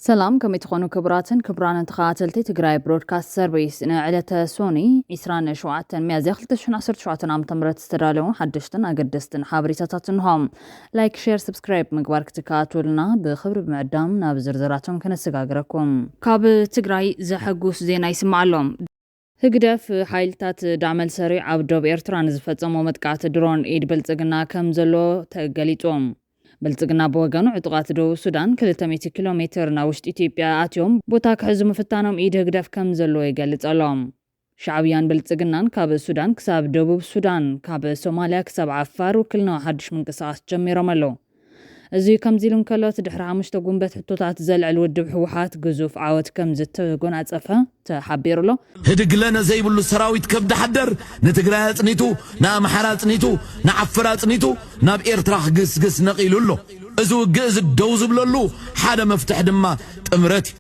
ሰላም፣ ከመይ ትኾኑ ክቡራትን ክቡራንን ተኸታተልቲ ትግራይ ብሮድካስት ሰርቪስ? ንዕለተ ሶኒ ዕስራን ሸውዓተን ሚያዝያ ክልተ ሽሕን ዓሰርተ ሸውዓተን ዓመተ ምህረት ዝተዳለዉ ሓደሽትን ኣገደስትን ሓበሬታታት እንሆ። ላይክ፣ ሼር፣ ሰብስክራይብ ምግባር ክትከታተሉና ብኽብሪ ብምዕዳም ናብ ዝርዝራቶም ከነሰጋግረኩም። ካብ ትግራይ ዘሐጉስ ዜና ይስማዕ ኣሎ። ህግደፍ ሓይልታት ዳዕመል ሰሪዕ ኣብ ዶብ ኤርትራ ንዝፈጸሞ መጥቃዕቲ ድሮን ኢድ ብልጽግና ከም ዘሎ ተገሊጹ። ብልጽግና ብወገኑ ዕጡቓት ደቡብ ሱዳን ክልተ ሚእቲ ኪሎ ሜትር ናብ ውሽጢ ኢትዮጵያ ኣትዮም ቦታ ክሕዙ ምፍታኖም ኢድ ህግደፍ ከም ዘሎ ይገልጽ ኣሎ። ሻዕብያን ብልጽግናን ካብ ሱዳን ክሳብ ደቡብ ሱዳን፣ ካብ ሶማልያ ክሳብ ዓፋር ውክልናዊ ሓድሽ ምንቅስቓስ ጀሚሮም ኣለዉ። እዚ ከምዚ ኢሉ እንከሎ፣ እቲ ድሕሪ ሓሙሽተ ጉንበት ሕቶታት ዘልዕል ውድብ ህወሓት ግዙፍ ዓወት ከም ዝተጎናጸፈ ተሓቢሩ ኣሎ። ህድግ ለነ ዘይብሉ ሰራዊት ከብዲ ሓደር ንትግራይ ኣጽኒቱ፣ ንኣምሓራ ኣጽኒቱ፣ ንዓፈር ኣጽኒቱ ናብ ኤርትራ ክግስግስ ነቒሉ ኣሎ። እዚ ውግእ እዚ ደው ዝብለሉ ሓደ መፍትሕ ድማ ጥምረት እዩ።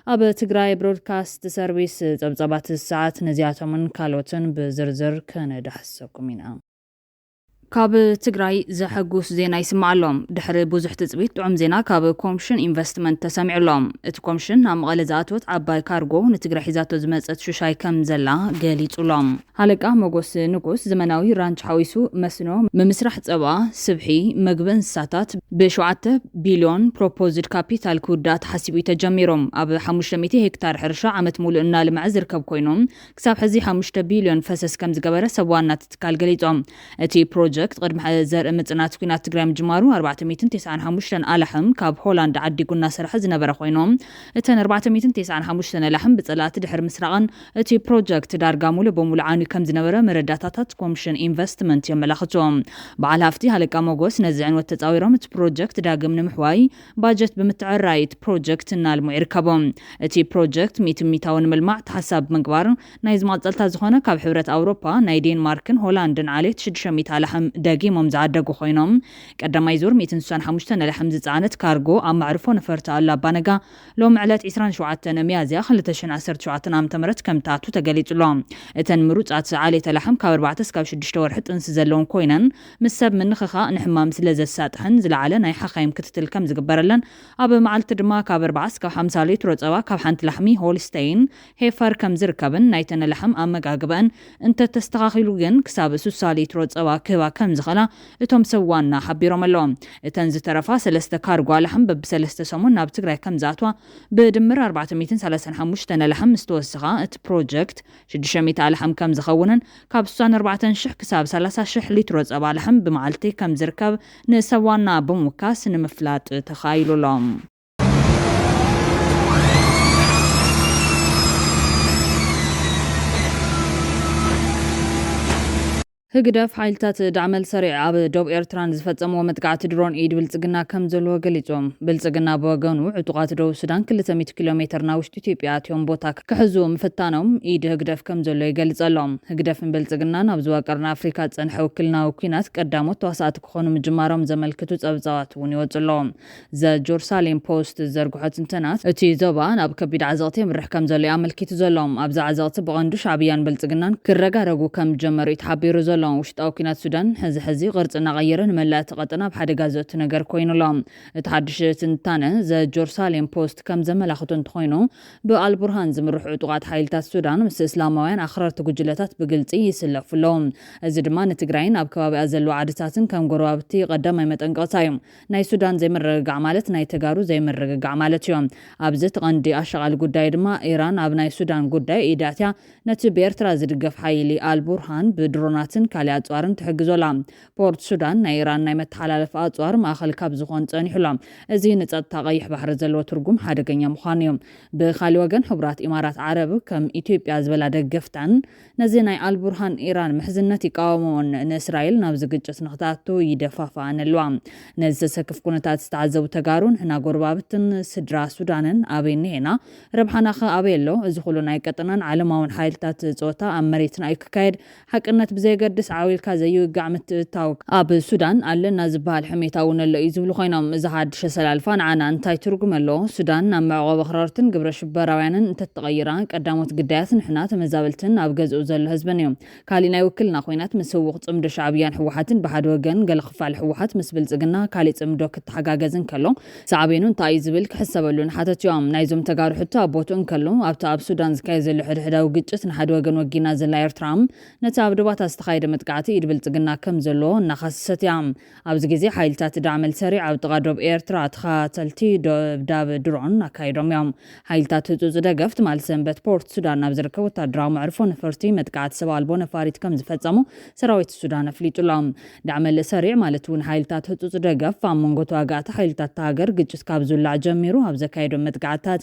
ኣብ ትግራይ ብሮድካስት ሰርቪስ ጸብጻባት ሰዓት ነዚኣቶምን ካልኦትን ብዝርዝር ከነዳሕሰኩም ኢና። ካብ ትግራይ ዘሐጉስ ዜና ይስማዕ ኣሎ። ድሕሪ ብዙሕ ትጽቢት ጥዑም ዜና ካብ ኮምሽን ኢንቨስትመንት ተሰሚዑ ኣሎ። እቲ ኮምሽን ናብ መቐለ ዝኣተወት ዓባይ ካርጎ ንትግራይ ሒዛቶ ዝመጸት ሹሻይ ከም ዘላ ገሊጹ ኣሎ። ሃለቃ መጎስ ንጉስ ዘመናዊ ራንች ሓዊሱ መስኖ፣ ምምስራሕ ጸባ፣ ስብሒ፣ መግቢ እንስሳታት ብሸውዓተ ቢልዮን ፕሮፖዝድ ካፒታል ክውዳእ ተሓሲቡ እዩ ተጀሚሩ። ኣብ ሓሙሽተ ሚእቲ ሄክታር ሕርሻ ዓመት ሙሉእ እናልምዐ ዝርከብ ኮይኑ፣ ክሳብ ሕዚ ሓሙሽተ ቢልዮን ፈሰስ ከም ዝገበረ ሰብ ዋና እቲ ትካል ገሊጾም። እቲ ፕሮጀክት ቅድሚ ዘርኢ ምጽናት ኲናት ትግራይ ምጅማሩ ኣርባዕተ ሚእትን ተስዓን ሓሙሽተን ኣላሕም ካብ ሆላንድ ዓዲጉ እናሰርሐ ዝነበረ ኮይኑ፣ እተን ኣርባዕተ ሚእትን ተስዓን ሓሙሽተን ኣላሕም ብጸላእቲ ድሕሪ ምስራቐን እቲ ፕሮጀክት ዳርጋ ሙሉእ ብሙሉእ ዓንዩ ከም ዝነበረ መረዳእታታት ኮምሽን ኢንቨስትመንት የመላኽቱ። በዓል ሃፍቲ ሃለቃ ሞጎስ ነዚ ዕንወት ተጻዊሮም እቲ ፕሮጀክት ዳግም ንምሕዋይ ባጀት ብምትዕርራይ እቲ ፕሮጀክት እናልምዑ ይርከቡ። እቲ ፕሮጀክት ሚእቲ ሚእታዊ ንምልማዕ ተሓሳቢ ምግባር ናይ ዝመቐጸልታ ዝኾነ ካብ ሕብረት ኣውሮፓ ናይ ዴንማርክን ሆላንድን ዓሌት ሽዱሽተ ሚእቲ ኣላሕም ደጊሞም ዝዓደጉ ኮይኖም፣ ቀዳማይ ዙር ሚእትን ስሳን ሓሙሽተን ኣላሕም ዝጸዓነት ካርጎ ኣብ መዕርፎ ነፈርቲ ኣሉላ ኣባነጋ ሎሚ ዕለት ዕስራን ሸውዓተን ሚያዝያ ክልተ ሽሕን ዓሰርተ ሸውዓተን ዓመተ ምህረት ከም ትኣቱ ተገሊጹ ኣሎ። እተን ምሩጻት ዓሌት ኣላሕም ካብ ኣርባዕተ እስካብ ሽዱሽተ ወርሒ ጥንሲ ዘለወን ኮይነን፣ ምስ ሰብ ምንኽኻእ ንሕማም ስለ ዘሳጥሐን ዝለዓለ ናይ ሓኻይም ክትትል ከም ዝግበረለን፣ ኣብ መዓልቲ ድማ ካብ ኣርብዓ እስካብ ሓምሳ ሊትሮ ጸባ ካብ ሓንቲ ላሕሚ ሆልስተይን ሄፈር ከም ዝርከብን፣ ናይተን ኣላሕም ኣመጋግበአን እንተተስተኻኺሉ ግን ክሳብ ስሳ ሊትሮ ጸባ ክህባ ከም ዝኽእላ እቶም ሰብ ዋና ሓቢሮም ኣለዉ። እተን ዝተረፋ ሰለስተ ካርጎ ኣላሕም በብሰለስተ ሰሙን ናብ ትግራይ ከም ዝኣትዋ፣ ብድምር ኣርባዕተ ሚእትን ሰላሳን ሓሙሽተን ኣላሕም ምስ ተወሰኻ፣ እቲ ፕሮጀክት ሽዱሽተ ሚእቲ ኣላሕም ከም ዝኸውንን ካብ ስሳን ኣርባዕተን ሽሕ ክሳብ ሰላሳ ሽሕ ሊትሮ ጸባ ኣላሕም ብመዓልቲ ከም ዝርከብ ንሰብ ዋና ብምውካስ ንምፍላጥ ተኻኢሉ ኣሎ። ህግደፍ ሓይልታት ዳዕመል ሰሪዕ ኣብ ዶብ ኤርትራ ንዝፈጸምዎ መጥቃዕቲ ድሮን ኢድ ብልጽግና ከም ዘለዎ ገሊጹ። ብልጽግና ብወገኑ፣ ዕጡቓት ደቡብ ሱዳን ክልተ ሚእቲ ኪሎ ሜትር ናብ ውሽጢ ኢትዮጵያ ኣትዮም ቦታ ክሕዙ ምፍታኖም ኢድ ህግደፍ ከም ዘሎ ይገልጽ ኣሎ። ህግደፍን ብልጽግናን ኣብ ዞባ ቀርኒ ኣፍሪካ ዝጸንሐ ውክልናዊ ኲናት ቀዳሞት ተዋሳእቲ ክኾኑ ምጅማሮም ዘመልክቱ ጸብጻባት እውን ይወጹ ኣለዉ። ዘ ጀሩሳሌም ፖስት ዝዘርግሖ ትንተናት፣ እቲ ዞባ ናብ ከቢድ ዓዘቕቲ የምርሕ ከም ዘሎ እዩ ኣመልኪቱ ዘሎ። ኣብዚ ዓዘቕቲ ብቐንዱ ሻዕብያን ብልጽግናን ክረጋረጉ ከም ዝጀመሩ እዩ ተሓቢሩ ዘሎ። ውሽጣዊ ኲናት ሱዳን ሕዚ ሕዚ ቅርጺ እናቐየረ ንመላእ እቲ ቀጠና ኣብ ሓደጋ ዘእቱ ነገር ኮይኑ ኣሎ። እቲ ሓድሽ ትንታነ ዘ ጀሩሳሌም ፖስት ከም ዘመላኽቶ እንተኾይኑ፣ ብኣልቡርሃን ዝምርሑ ዕጡቓት ሓይልታት ሱዳን ምስ እስላማውያን ኣኽረርቲ ጉጅለታት ብግልጺ ይስለፉ ኣለዉ። እዚ ድማ ንትግራይን ኣብ ከባቢኣ ዘለዋ ዓድታትን ከም ጎረባብቲ ቀዳማይ መጠንቀቕታ እዩ። ናይ ሱዳን ዘይምርግጋዕ ማለት ናይ ተጋሩ ዘይምርግጋዕ ማለት እዩ። ኣብዚ እቲ ቀንዲ ኣሻቓሊ ጉዳይ ድማ ኢራን ኣብ ናይ ሱዳን ጉዳይ ኢድ ኣትያ ነቲ ብኤርትራ ዝድገፍ ሓይሊ ኣልቡርሃን ብድሮናትን ካልእ ኣጽዋርን ትሕግዞ ኣላ። ፖርት ሱዳን ናይ ኢራን ናይ መተሓላለፊ ኣጽዋር ማእኸል ካብ ዝኾን ጸኒሑ ኣሎ። እዚ ንጸጥታ ቀይሕ ባሕሪ ዘለዎ ትርጉም ሓደገኛ ምዃኑ እዩ። ብኻልእ ወገን፣ ሕቡራት ኢማራት ዓረብ ከም ኢትዮጵያ ዝበላ ደገፍታን ነዚ ናይ ኣልቡርሃን ኢራን ምሕዝነት ይቃወምኦን ንእስራኤል ናብዚ ግጭት ንኽትኣቱ ይደፋፍኣን ኣለዋ። ነዚ ዘሰክፍ ኩነታት ዝተዓዘቡ ተጋሩ፣ ንሕና ጎረባብትን ስድራ ሱዳንን ኣበይ እኒሄና? ረብሓናኸ ኣበይ ኣሎ? እዚ ኩሉ ናይ ቀጠናን ዓለማውን ሓይልታት ጸወታ ኣብ መሬትና እዩ ክካየድ። ሓቅነት ብዘየገድስ ድስ ዓዊልካ ዘይውጋዕ ምትእታው ኣብ ሱዳን ኣለና ዝበሃል ሕሜታ እውን ኣሎ እዩ ዝብሉ ኮይኖም፣ እዚ ሓድሽ ኣሰላልፋ ንዓና እንታይ ትርጉም ኣለዎ? ሱዳን ናብ መዕቆቢ ኣኽረርትን ግብረ ሽበራውያንን እንተትቐይራ ቀዳሞት ግዳያት ንሕና ተመዛበልትን ኣብ ገዝኡ ዘሎ ህዝብን እዮም። ካሊእ ናይ ውክልና ኮይናት ምስ ህውኽ ጽምዶ ሻዕብያን ህወሓትን ብሓደ ወገን ገለ ክፋል ህወሓት ምስ ብልጽግና ካሊእ ጽምዶ ክተሓጋገዝ እንከሎ ሳዕቤኑ እንታይ እዩ ዝብል ክሕሰበሉ ንሓተት እዮም። ናይዞም ተጋሩ ሕቶ ኣብ ቦትኡ እንከሎ ኣብቲ ኣብ ሱዳን ዝካየድ ዘሎ ሕድሕዳዊ ግጭት ንሓደ ወገን ወጊና ዘላ ኤርትራ ነቲ ኣብ ዶባታ ዝተኻየደ መጥቃዕቲ ኢድ ብልጽግና ከም ዘለዎ እናኻሰሰት እያ። ኣብዚ ግዜ ሓይልታት ዳዕመል ሰሪዕ ኣብ ጥቓ ዶብ ኤርትራ ተኸታተልቲ ደብዳብ ድሮን ኣካይዶም እዮም። ሓይልታት ህጹጽ ደገፍ ትማል ሰንበት ፖርት ሱዳን ናብ ዝርከብ ወታደራዊ መዕርፎ ነፈርቲ መጥቃዕቲ ሰብ ኣልቦ ነፋሪት ከም ዝፈጸሙ ሰራዊት ሱዳን ኣፍሊጡ ኣሎ። ዳዕመል ሰሪዕ ማለት እውን ሓይልታት ህጹጽ ደገፍ ኣብ መንጎ ተዋጋእቲ ሓይልታት እታ ሃገር ግጭት ካብ ዝውላዕ ጀሚሩ ኣብ ዘካየዶ መጥቃዕትታት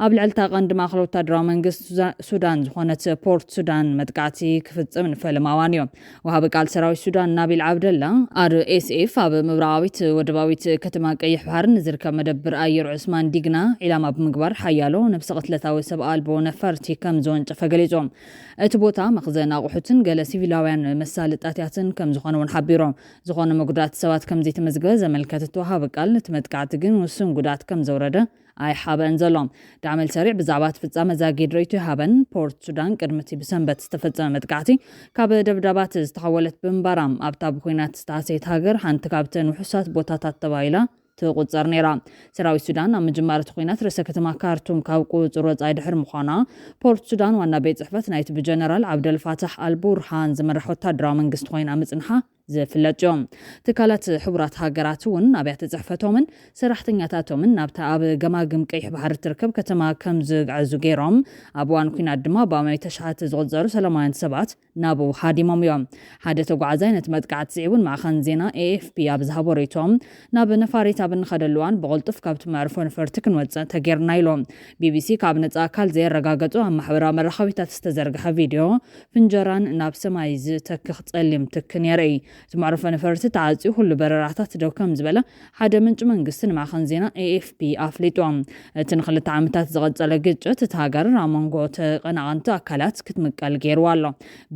ኣብ ልዕልታ ቀንዲ ማእከል ወታደራዊ መንግስቲ ሱዛ- ሱዳን ዝኾነት ፖርት ሱዳን መጥቃዕቲ ክፍጽም ንፈለማ እዋን እዩ። ወሃቢ ቃል ሰራዊት ሱዳን ናቢል ዓብደላ፣ ኣር ኤስ ኤፍ፣ ኣብ ምብራቓዊት ወደባዊት ከተማ ቀይሕ ባሕሪ ንዝርከብ መደብር ኣየር ዑስማን ዲግና ዒላማ ብምግባር ሓያሎ ነብሰ ቅትለታዊ ሰብ ኣልቦ ነፈርቲ ከም ዝወንጨፈ ገሊጹ። እቲ ቦታ መኽዘን ኣቑሑትን ገለ ሲቪላውያን መሳለጥያታትን ከም ዝኾነ እውን ሓቢሩ። ዝኾነ መጉዳእቲ ሰባት ከም ዘይተመዝገበ ዘመልከተ እቲ ወሃቢ ቃል፣ እቲ መጥቃዕቲ ግን ውሱን ጉድኣት ከም ዘውረደ ኣይሓበን ዘሎ። ዳዕመል ሰሪዕ ብዛዕባ እቲ ፍጻመ ዛጊድ ርእይቶ ይሃበን። ፖርት ሱዳን ቅድሚ እቲ ብሰንበት ዝተፈጸመ መጥቃዕቲ ካብ ደብዳባት ዝተሓወለት ብምንባራ ኣብታ ብኹናት ዝተሃሰየት ሃገር ሓንቲ ካብተን ውሑሳት ቦታታት ተባሂላ ትቑጸር ነይራ። ሰራዊት ሱዳን ኣብ ምጅማር እቲ ኹናት ርእሰ ከተማ ካርቱም ካብ ቁጽር ወጻኢ ድሕሪ ምዃና ፖርት ሱዳን ዋና ቤት ጽሕፈት ናይቲ ብጀነራል ዓብደልፋታሕ ኣልቡርሃን ዝምራሕ ወታደራዊ መንግስቲ ኮይና ምጽንሓ ዝፍለጥ እዩ። ትካላት ሕቡራት ሃገራት እውን ኣብያተ ጽሕፈቶምን ሰራሕተኛታቶምን ናብታ ኣብ ገማግም ቀይሕ ባሕሪ ትርከብ ከተማ ከም ዝግዕዙ ገይሮም፣ ኣብ እዋን ኲናት ድማ ብኣማይ ተሽሓት ዝቑጸሩ ሰላማውያን ሰባት ናብኡ ሃዲሞም እዮም። ሓደ ተጓዓዛይ ነቲ መጥቃዕቲ ስዒቡ ንማዕኸን ዜና ኤ ኤፍ ፒ ኣብ ዝሃቦ ርእይቶ፣ ናብ ነፋሪት ኣብ እንኸደሉ እዋን ብቕልጡፍ ካብቲ መዕርፎ ነፈርቲ ክንወጽእ ተጌርና ኢሉ። ቢ ቢ ሲ ካብ ነጻ ኣካል ዘየረጋገጹ ኣብ ማሕበራዊ መራኸቢታት ዝተዘርግሐ ቪድዮ ፍንጀራን ናብ ሰማይ ዝተክኽ ጸሊም ትክን የርኢ። እቲ መዕርፎ ነፈርቲ ተዓጽዩ ኩሉ በረራታት ደው ከም ዝበለ ሓደ ምንጪ መንግስቲ ንማዕኸን ዜና ኤ ኤፍ ፒ ኣፍሊጡ። እቲ ንክልተ ዓመታት ዝቐጸለ ግጭት እታ ሃገር ኣብ መንጎ ተቐናቐንቲ ኣካላት ክትምቀል ገይርዋ ኣሎ።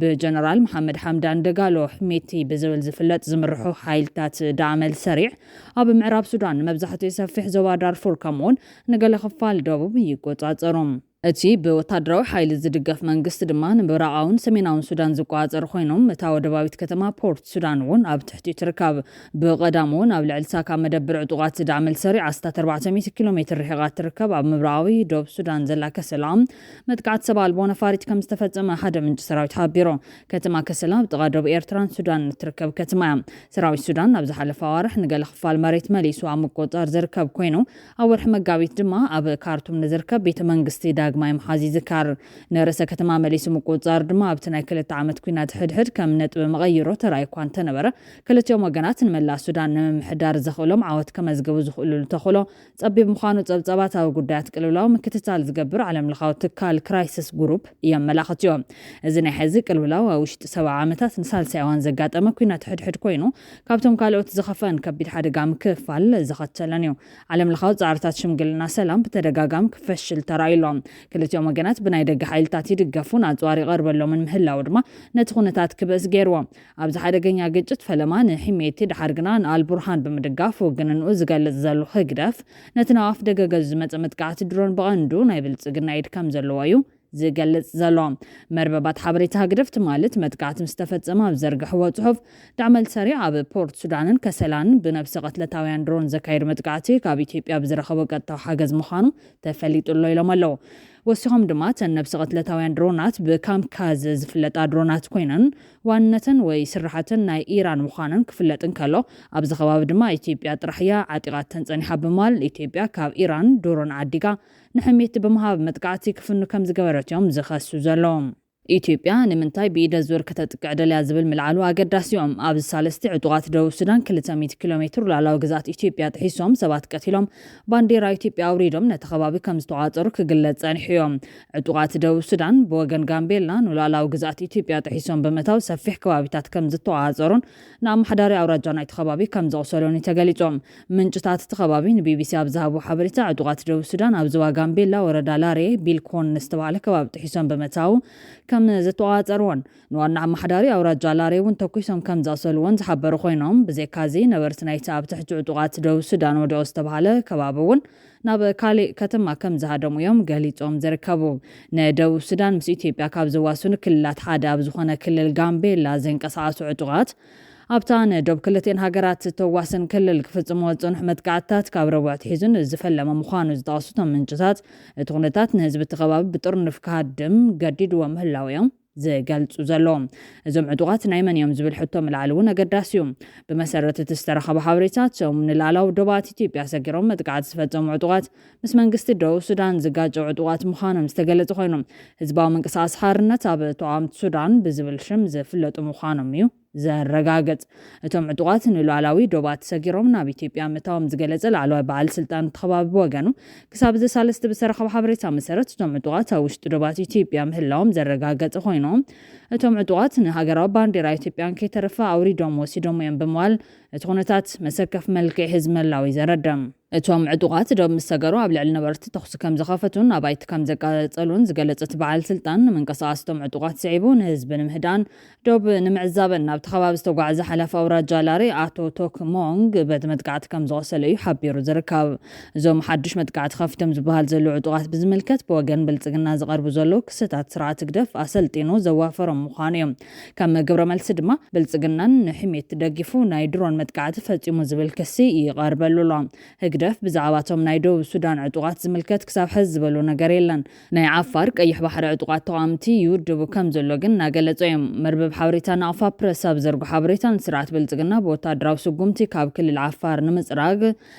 ብጀነራል መሓመድ ሓምዳን ደጋሎ ሕሜቲ ብዝብል ዝፍለጥ ዝምርሑ ሓይልታት ዳዕመል ሰሪዕ ኣብ ምዕራብ ሱዳን ንመብዛሕትኡ ሰፊሕ ዞባ ዳርፉር ከምኡውን ንገለ ክፋል ደቡብ ይቆጻጸሩ። እቲ ብወታደራዊ ሓይሊ ዝድገፍ መንግስቲ ድማ ንምብራቓውን ሰሜናውን ሱዳን ዝቆጻጸሩ ኮይኖም፣ እታ ወደባዊት ከተማ ፖርት ሱዳን እውን ኣብ ትሕቲኡ ትርከብ። ብቐዳም እውን ኣብ ልዕሊ ሳካ መደብር ዕጡቓት ዳዕመል ሰሪዕ ኣስታት ኣርባዕተ ሚእቲ ኪሎ ሜትር ርሒቓ ትርከብ ኣብ ምብራቓዊ ዶብ ሱዳን ዘላ ከሰላ መጥቃዕቲ ሰብ ኣልቦ ነፋሪት ከም ዝተፈጸመ ሓደ ምንጪ ሰራዊት ሓቢሩ። ከተማ ከሰላ ኣብ ጥቓ ዶብ ኤርትራን ሱዳን እትርከብ ከተማ እያ። ሰራዊት ሱዳን ኣብ ዝሓለፈ ኣዋርሕ ንገለ ክፋል መሬት መሊሱ ኣብ ምቁጽጻር ዝርከብ ኮይኑ፣ ኣብ ወርሒ መጋቢት ድማ ኣብ ካርቱም ንዝርከብ ቤተ መንግስቲ ዳግማይ ምሓዝ ይዝከር። ንርእሰ ከተማ መሊሱ ምቁጽጻር ድማ ኣብቲ ናይ ክልተ ዓመት ኲናት ሕድሕድ ከም ነጥቢ መቐይሮ ተራእዩ እኳ እንተነበረ፣ ክልቲኦም ወገናት ንመላእ ሱዳን ንምምሕዳር ዘኽእሎም ዓወት ከመዝግቡ ዝኽእሉሉ ተኽእሎ ጸቢብ ምዃኑ ጸብጻባት ኣብ ጉዳያት ቅልውላው ምክትታል ዝገብር ዓለምለኻዊ ትካል ክራይሲስ ግሩፕ የመላኽት እዩ። እዚ ናይ ሕዚ ቅልውላው ኣብ ውሽጢ ሰብዓ ዓመታት ንሳልሳይ እዋን ዘጋጠመ ኲናት ሕድሕድ ኮይኑ፣ ካብቶም ካልኦት ዝኸፍአን ከቢድ ሓደጋ ምክፍፋል ዘኸተለን እዩ። ዓለምለኻዊ ጻዕርታት ሽምግልና ሰላም ብተደጋጋሚ ክፈሽል ተራእዩ ኣሎ። ክልቲኦም ወገናት ብናይ ደገ ሓይልታት ይድገፉን ኣጽዋር ይቐርበሎምን ምህላው ድማ ነቲ ኩነታት ክብእስ ገይርዎ። ኣብዚ ሓደገኛ ግጭት ፈለማ ንሕሜቲ ድሓር ግና ንኣልቡርሃን ብምድጋፍ ውግንንኡ ዝገልጽ ዘሎ ህግደፍ፣ ነቲ ናብ ኣፍ ደገ ገዙ ዝመጸ መጥቃዕቲ ድሮን ብቐንዱ ናይ ብልጽግና ኢድ ከም ዘለዎ እዩ ዝገልጽ ዘሎ። መርበባት ሓበሬታ ህግደፍ ትማሊ እቲ መጥቃዕቲ ምስ ተፈጸመ ኣብ ዘርግሕዎ ጽሑፍ፣ ዳዕመል ሰሪዕ ኣብ ፖርት ሱዳንን ከሰላን ብነብሰ ቅትለታውያን ድሮን ዘካየዱ መጥቃዕቲ ካብ ኢትዮጵያ ብዝረኸቦ ቀጥታዊ ሓገዝ ምዃኑ ተፈሊጡ ኣሎ ኢሎም ኣለዉ። ወሲኾም ድማ እተን ነብሰ ቅትለታውያን ድሮናት ብካምካዝ ዝፍለጣ ድሮናት ኮይነን ዋንነተን ወይ ስራሓተን ናይ ኢራን ምዃነን ክፍለጥ እንከሎ፣ ኣብዚ ከባቢ ድማ ኢትዮጵያ ጥራሕ እያ ዓጢቓተን ጸኒሓ ብምባል፣ ኢትዮጵያ ካብ ኢራን ድሮን ዓዲጋ ንሕሜቲ ብምሃብ መጥቃዕቲ ክፍኑ ከም ዝገበረት እዮም ዝኸሱ ዘለዉ። ኢትዮጵያ ንምንታይ ብኢደ ዙር ከተጥቅዕ ደልያ ዝብል ምልዓሉ ኣገዳሲ እዮም። ኣብዚ ሳልስቲ ዕጡቓት ደቡብ ሱዳን ክልተ ሚእቲ ኪሎ ሜትር ሉዓላዊ ግዝኣት ኢትዮጵያ ጥሒሶም ሰባት ቀቲሎም፣ ባንዴራ ኢትዮጵያ ኣውሪዶም ነቲ ከባቢ ከም ዝተቋጸሩ ክግለጽ ጸኒሑ እዮም። ዕጡቓት ደቡብ ሱዳን ብወገን ጋምቤላ ንሉዓላዊ ግዝኣት ኢትዮጵያ ጥሒሶም ብምእታው ሰፊሕ ከባቢታት ከም ዝተቋጸሩን ንኣመሓዳሪ ኣውራጃ ናይቲ ከባቢ ከም ዘቑሰሉን እዩ ተገሊጾም። ምንጭታት እቲ ከባቢ ንቢቢሲ ኣብ ዝሃቦ ሓበሬታ፣ ዕጡቓት ደቡብ ሱዳን ኣብ ዞባ ጋምቤላ ወረዳ ላሬ ቢልኮን ዝተባህለ ከባቢ ጥሒሶም ብምእታው ከም ዝተቋጸርዎን ንዋና ኣመሓዳሪ ኣውራጃ ላሬ እውን ተኩሶም ከም ዘቕሰልዎን ዝሓበሩ ኮይኖም፣ ብዘይካዚ ነበርቲ ናይቲ ኣብ ትሕቲ ዕጡቓት ደቡብ ሱዳን ወዲቑ ዝተባሃለ ከባቢ እውን ናብ ካሊእ ከተማ ከም ዝሃደሙ እዮም ገሊጾም ዝርከቡ። ንደቡብ ሱዳን ምስ ኢትዮጵያ ካብ ዘዋስኑ ክልላት ሓደ ኣብ ዝኾነ ክልል ጋምቤላ ዘንቀሳቐሱ ዕጡቓት ኣብታ ንዶብ ክልቲኤን ሃገራት ተዋስን ክልል ክፍጽምዎ ዝጸንሑ መጥቃዕትታት ካብ ረቡዕ ኣትሒዙ ዝፈለመ ምዃኑ ዝጠቐሱ እቶም ምንጭታት፣ እቲ ኩነታት ንህዝቢ እቲ ከባቢ ብጥርኑፍ ክሃድም ገዲድዎ ምህላው እዮም ዝገልጹ ዘለዉ። እዞም ዕጡቓት ናይ መን እዮም ዝብል ሕቶ ምልዓል እውን ኣገዳሲ እዩ። ብመሰረት እቲ ዝተረኸበ ሓበሬታ፣ እቶም ንላዕላዊ ዶባት ኢትዮጵያ ሰጊሮም መጥቃዕቲ ዝፈጸሙ ዕጡቓት ምስ መንግስቲ ደቡብ ሱዳን ዝጋጨው ዕጡቓት ምዃኖም ዝተገለጸ ኮይኑ፣ ህዝባዊ ምንቅስቃስ ሓርነት ኣብ ተቓወምቲ ሱዳን ብዝብል ሽም ዝፍለጡ ምዃኖም እዩ ዘረጋግጽ። እቶም ዕጡቓት ንሉዓላዊ ዶባት ሰጊሮም ናብ ኢትዮጵያ ምእታዎም ዝገለጸ ላዕለዋይ በዓል ስልጣን እቲ ከባቢ ብወገኑ፣ ክሳብ እዚ ሳልስቲ ብዝተረኸበ ሓበሬታ መሰረት፣ እቶም ዕጡቓት ኣብ ውሽጢ ዶባት ኢትዮጵያ ምህላዎም ዘረጋገጸ ኮይኖም፣ እቶም ዕጡቓት ንሃገራዊ ባንዴራ ኢትዮጵያን ከይተረፈ ኣውሪዶም ወሲዶም እዮም ብምባል፣ እቲ ኩነታት መሰከፍ መልክዕ ህዝቢ ምህላው እዩ ዘረድእ። እቶም ዕጡቓት ዶብ ምስ ሰገሩ ኣብ ልዕሊ ነበርቲ ተኹሲ ከም ዝኸፈቱን ኣባይቲ ከም ዘቃጸሉን ዝገለጸ እቲ በዓል ስልጣን፣ ንምንቅስቃስ እቶም ዕጡቓት ስዒቡ ንህዝቢ ንምህዳን ዶብ ንምዕዛብን ናብቲ ከባቢ ዝተጓዕዘ ሓላፊ ኣውራጃ ላሬ ኣቶ ቶክ ሞንግ በቲ መጥቃዕቲ ከም ዝቖሰለ እዩ ሓቢሩ ዝርከብ። እዞም ሓዱሽ መጥቃዕቲ ከፊቶም ዝበሃል ዘለዉ ዕጡቓት ብዝምልከት ብወገን ብልጽግና ዝቐርቡ ዘለዉ ክስታት ስርዓት ህግደፍ ኣሰልጢኑ ዘዋፈሮም ምዃኑ እዮም። ከም ግብረ መልሲ ድማ ብልጽግናን ንሕሜት ደጊፉ ናይ ድሮን መጥቃዕቲ ፈጺሙ ዝብል ክሲ ይቐርበሉ ኣሎ። ህግደፍ ብዛዕባ እቶም ናይ ደቡብ ሱዳን ዕጡቓት ዝምልከት ክሳብ ሕዚ ዝበሎ ነገር የለን። ናይ ዓፋር ቀይሕ ባሕሪ ዕጡቓት ተቓወምቲ ይውድቡ ከም ዘሎ ግን እናገለጹ እዮም። መርበብ ሓበሬታ ናቕፋ ፕረስ ኣብ ዘርጎ ሓበሬታ፣ ንስርዓት ብልጽግና ብወታደራዊ ስጉምቲ ካብ ክልል ዓፋር ንምጽራግ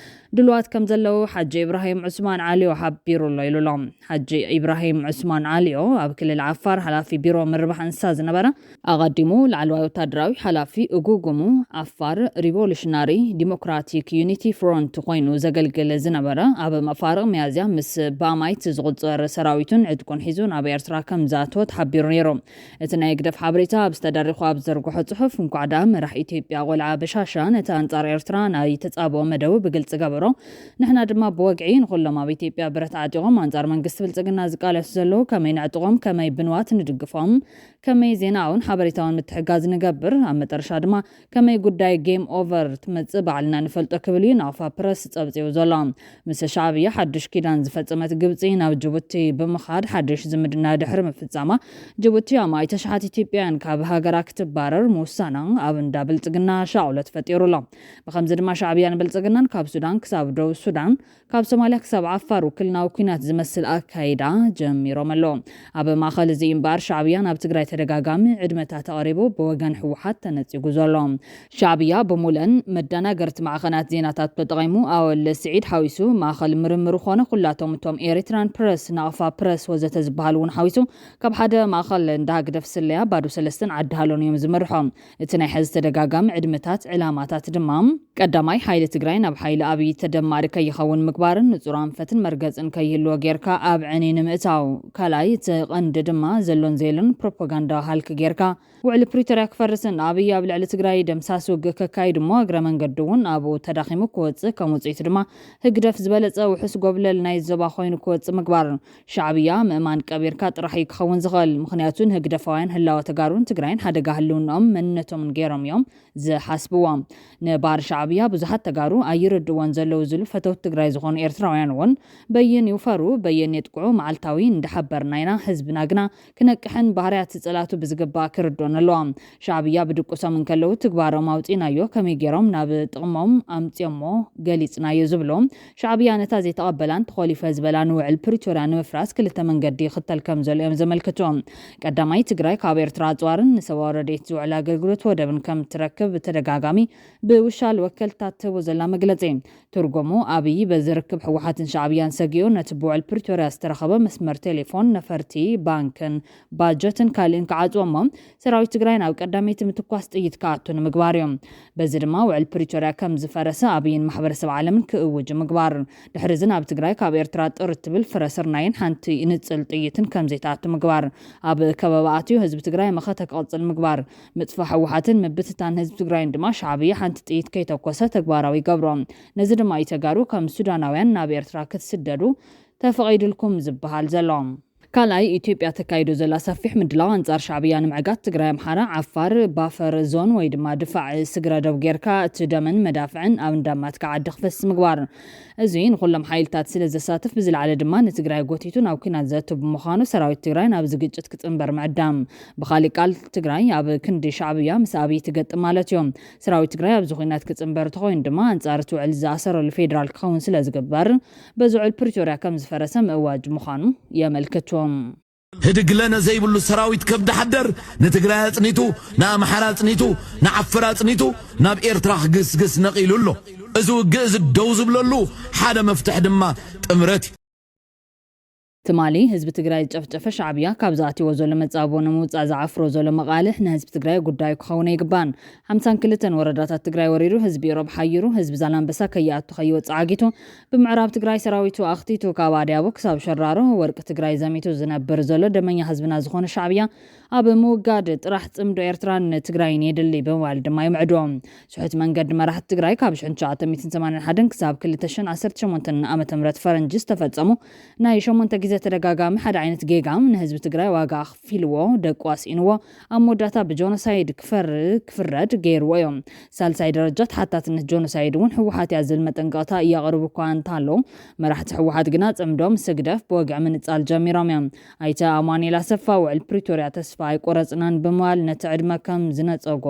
ድልዋት ከም ዘለዉ ሓጂ ኢብራሂም ዑስማን ዓሊዮ ሓቢሩ ኣሎ ኢሉ ኣሎ። ሓጂ ኢብራሂም ዑስማን ዓሊዮ ኣብ ክልል ዓፋር ሓላፊ ቢሮ ምርባሕ እንስሳ ዝነበረ፣ ኣቐዲሙ ላዕለዋይ ወታደራዊ ሓላፊ እጉጉሙ ዓፋር ሪቮሉሽናሪ ዲሞክራቲክ ዩኒቲ ፍሮንት ኮይኑ ዘገልግል ዝነበረ፣ ኣብ መፋርቕ ሚያዝያ ምስ ብኣማይት ዝቑጸር ሰራዊቱን ዕጥቁን ሒዙ ናብ ኤርትራ ከም ዝኣተወ ተሓቢሩ ነይሩ። እቲ ናይ ህግደፍ ሓበሬታ ኣብ ዝተደሪኹ ኣብ ዝዘርግሖ ጽሑፍ፣ እንኳዕ ደኣ መራሕ ኢትዮጵያ ቆልዓ በሻሻ ነቲ ኣንጻር ኤርትራ ናይ ተጻብኦ መደቡ ብግልጺ ገበሮ፣ ንሕና ድማ ብወግዒ ንኹሎም ኣብ ኢትዮጵያ ብረት ዓጢቖም ኣንጻር መንግስቲ ብልጽግና ዝቃለሱ ዘለዉ ከመይ ነዕጥቖም፣ ከመይ ብንዋት ንድግፎም፣ ከመይ ዜናውን ሓበሬታውን ምትሕጋዝ ንገብር፣ ኣብ መጠረሻ ድማ ከመይ ጉዳይ ጌም ኦቨር ትመጽእ ባዕልና ንፈልጦ ክብል እዩ ናቕፋ ፕረስ ጸብጺቡ ዘሎ። ምስ ሻዕብያ ሓድሽ ኪዳን ዝፈጸመት ግብጺ ናብ ጅቡቲ ብምኻድ ሓድሽ ዝምድና ድሕሪ ምፍጻማ፣ ጅቡቲ ኣማኢት ኣሽሓት ኢትዮጵያውያን ካብ ሃገራ ክትባረር ምውሳና ኣብ እንዳ ብልጽግና ሻቕሎት ፈጢሩ ኣሎ። ብኸምዚ ድማ ሻዕብያን ብልጽግናን ካብ ሱዳን ክሳብ ደቡብ ሱዳን፣ ካብ ሶማልያ ክሳብ ዓፋር ውክልናዊ ኲናት ዝመስል ኣካይዳ ጀሚሮም ኣለዉ። ኣብ ማእኸል እዚ እምበኣር ሻዕብያ ናብ ትግራይ ተደጋጋሚ ዕድመታት ኣቕሪቡ ብወገን ህወሓት ተነጺጉ ዘሎ። ሻዕብያ ብሙለን መደናገርቲ ማዕኸናት ዜናታት ተጠቒሙ ኣወል ስዒድ ሓዊሱ ማእኸል ምርምሩ ኾነ ኩላቶም እቶም ኤሪትራን ፕረስ፣ ናቕፋ ፕረስ ወዘተ ዝበሃሉ እውን ሓዊሱ ካብ ሓደ ማእኸል እንዳ ህግደፍ ስለያ ባዶ ሰለስተን ዓዲ ሃሎን እዮም ዝመርሖም። እቲ ናይ ሕዚ ተደጋጋሚ ዕድመታት ዕላማታት ድማ ቀዳማይ ሓይሊ ትግራይ ናብ ሓይሊ ኣብይ ተደማሪ ከይኸውን ምግባርን ንጹር ኣንፈትን መርገጽን ከይህልዎ ጌርካ ኣብ ዕኒ ንምእታው፣ ካልኣይ እቲ ቀንዲ ድማ ዘሎን ዘየሎን ፕሮፓጋንዳ ሃልኪ ጌርካ ውዕሊ ፕሪቶርያ ክፈርስን ኣብይ ኣብ ልዕሊ ትግራይ ደምሳስ ውግእ ከካይድ እሞ እግረ መንገዱ እውን ኣብኡ ተዳኺሙ ክወጽእ ከም ውጽኢቱ ድማ ህግደፍ ዝበለጸ ውሑስ ጎብለል ናይ ዞባ ኮይኑ ክወጽእ ምግባር። ሻዕብያ ምእማን ቀቢርካ ጥራሕ እዩ ክኸውን ዝኽእል። ምኽንያቱ ንህግደፋውያን ህላወ ተጋሩን ትግራይን ሓደጋ ህልውናኦም መንነቶምን ገይሮም እዮም ዝሓስብዎም። ንባር ሻዕብያ ብዙሓት ተጋሩ ኣይርድእዎን ዘለዉ ዝብሉ ፈተውቲ ትግራይ ዝኾኑ ኤርትራውያን እውን በየን ይውፈሩ በየን የጥቅዑ መዓልታዊ እንዳሓበርና ኢና። ህዝብና ግና ክነቅሕን ባህርያት ጽላቱ ብዝግባእ ክርድኦን ኣለዎ። ሻዕብያ ብድቁሶም እንከለዉ ትግባሮም ኣውጺናዮ ከመይ ገይሮም ናብ ጥቕሞም ኣምጽዮሞ ገሊጽናዮ ዝብሉ ሻዕብያ ነታ ዘይተቐበላን ተኾሊፈ ዝበላን ውዕል ፕሪቶርያ ንምፍራስ ክልተ መንገዲ ይኽተል ከም ዘሎ እዮም ዘመልክቱ። ቀዳማይ ትግራይ ካብ ኤርትራ ኣጽዋርን ንሰብኣዊ ረድኤት ዝውዕል ኣገልግሎት ወደብን ከም ትረክብ ብተደጋጋሚ ብውሻል ወከልታት ትህቦ ዘላ መግለጺ። ትርጉሙ ኣብይ በዚ ርክብ ህወሓትን ሻዕብያን ሰጊኡ ነቲ ብውዕል ፕሪቶርያ ዝተረኸበ መስመር ቴሌፎን፣ ነፈርቲ፣ ባንክን ባጀትን ካልእን ክዓጽዎ እሞ ሰራዊት ትግራይ ናብ ቀዳመይቲ ምትኳስ ጥይት ክኣቱ ንምግባር እዩ። በዚ ድማ ውዕል ፕሪቶርያ ከም ዝፈረሰ ኣብይን ማሕበረሰብ ዓለምን ክእውጅ ምግባር። ድሕሪ እዚ ናብ ትግራይ ካብ ኤርትራ ጥር እትብል ፍረ ስርናይን ሓንቲ ንጽል ጥይትን ከም ዘይትኣቱ ምግባር። ኣብ ከበባ ኣትዩ ህዝቢ ትግራይ መኸተ ክቕጽል ምግባር። ምጥፋእ ህወሓትን ምብትታን ህዝቢ ትግራይን ድማ ሻዕብያ ሓንቲ ጥይት ከይተኮሰ ተግባራዊ ይገብሮ። ነዚ ድማ እዩ ተጋሩ ከም ሱዳናውያን ናብ ኤርትራ ክትስደዱ ተፈቒዱልኩም ዝበሃል ዘሎ። ካልኣይ፣ ኢትዮጵያ ተካይዶ ዘላ ሰፊሕ ምድላው ኣንጻር ሻዕብያ ንምዕጋት ትግራይ፣ ኣምሓራ፣ ዓፋር ባፈር ዞን ወይ ድማ ድፋዕ ስግረ ዶብ ጌርካ እቲ ደምን መዳፍዕን ኣብ እንዳማትካ ዓዲ ክፈስ ምግባር። እዚ ንኹሎም ሓይልታት ስለ ዘሳትፍ፣ ብዝለዓለ ድማ ንትግራይ ጎቲቱ ናብ ኲናት ዘእቱ ብምዃኑ፣ ሰራዊት ትግራይ ናብዚ ግጭት ክጽንበር ምዕዳም። ብኻሊእ ቃል፣ ትግራይ ኣብ ክንዲ ሻዕብያ ምስ ኣብይ ትገጥም ማለት እዩ። ሰራዊት ትግራይ ኣብዚ ኲናት ክጽንበር ተኾይኑ ድማ፣ ኣንጻር እቲ ውዕል ዝኣሰረሉ ፌዴራል ክኸውን ስለ ዝግበር፣ በዚ ውዕል ፕሪቶርያ ከም ዝፈረሰ ምእዋጅ ምዃኑ የመልክቱ። ህድግለነ ዘይብሉ ሰራዊት ከብዲ ሓደር ንትግራይ ኣጽኒቱ፣ ንኣምሓራ ኣጽኒቱ፣ ንዓፈር ኣጽኒቱ ናብ ኤርትራ ክግስግስ ነቒሉ ኣሎ። እዚ ውግእ እዚ ደው ዝብለሉ ሓደ መፍትሒ ድማ ጥምረት እዩ። ትማሊ ህዝቢ ትግራይ ዝጨፍጨፈ ሻዕብያ ካብ ዝኣትዎ ዘሎ መጻቦ ንምውጻእ ዝዓፍሮ ዘሎ መቓልሕ ንህዝቢ ትግራይ ጉዳዩ ክኸውን ኣይግባን። ሓምሳን ክልተን ወረዳታት ትግራይ ወሪሩ፣ ህዝቢ ኢሮብ ሓይሩ፣ ህዝቢ ዛላንበሳ ከይኣቱ ከይወጽእ ዓጊቱ፣ ብምዕራብ ትግራይ ሰራዊቱ ኣኽቲቱ ካብ ኣድያቦ ክሳብ ሸራሮ ወርቂ ትግራይ ዘሚቱ ዝነብር ዘሎ ደመኛ ህዝብና ዝኾነ ሻዕብያ ኣብ ምውጋድ ጥራሕ ጽምዶ ኤርትራን ትግራይን የድሊ ብምባል ድማ ይምዕዶ። ስሑት መንገዲ መራሕቲ ትግራይ ካብ ሽሕን ትሽዓተ ሚእትን ሰማንያን ሓደን ክሳብ ክልተ ሽሕን ዓሰርተ ሸሞንተን ዓመተ ምህረት ፈረንጂ ዝተፈጸሙ ናይ ሸሞንተ ግዜ ተደጋጋሚ ሓደ ዓይነት ጌጋ ንህዝቢ ትግራይ ዋጋ ኣኽፊልዎ፣ ደቁ ኣስኢንዎ፣ ኣብ መወዳእታ ብጆኖሳይድ ክፈር ክፍረድ ገይርዎ እዮም። ሳልሳይ ደረጃ ተሓታትነት ጆኖሳይድ እውን ህወሓት እያ ዝብል መጠንቀቕታ እያቕርቡ እኳ እንተሃለዉ፣ መራሕቲ ህወሓት ግና ጽምዶ ምስ ህግደፍ ብወግዒ ምንጻል ጀሚሮም እዮም። ኣይተ ኣማኑኤል ኣሰፋ፣ ውዕል ፕሪቶርያ ተስፋ ኣይቆረጽናን ብምባል ነቲ ዕድመ ከም ዝነጸጎ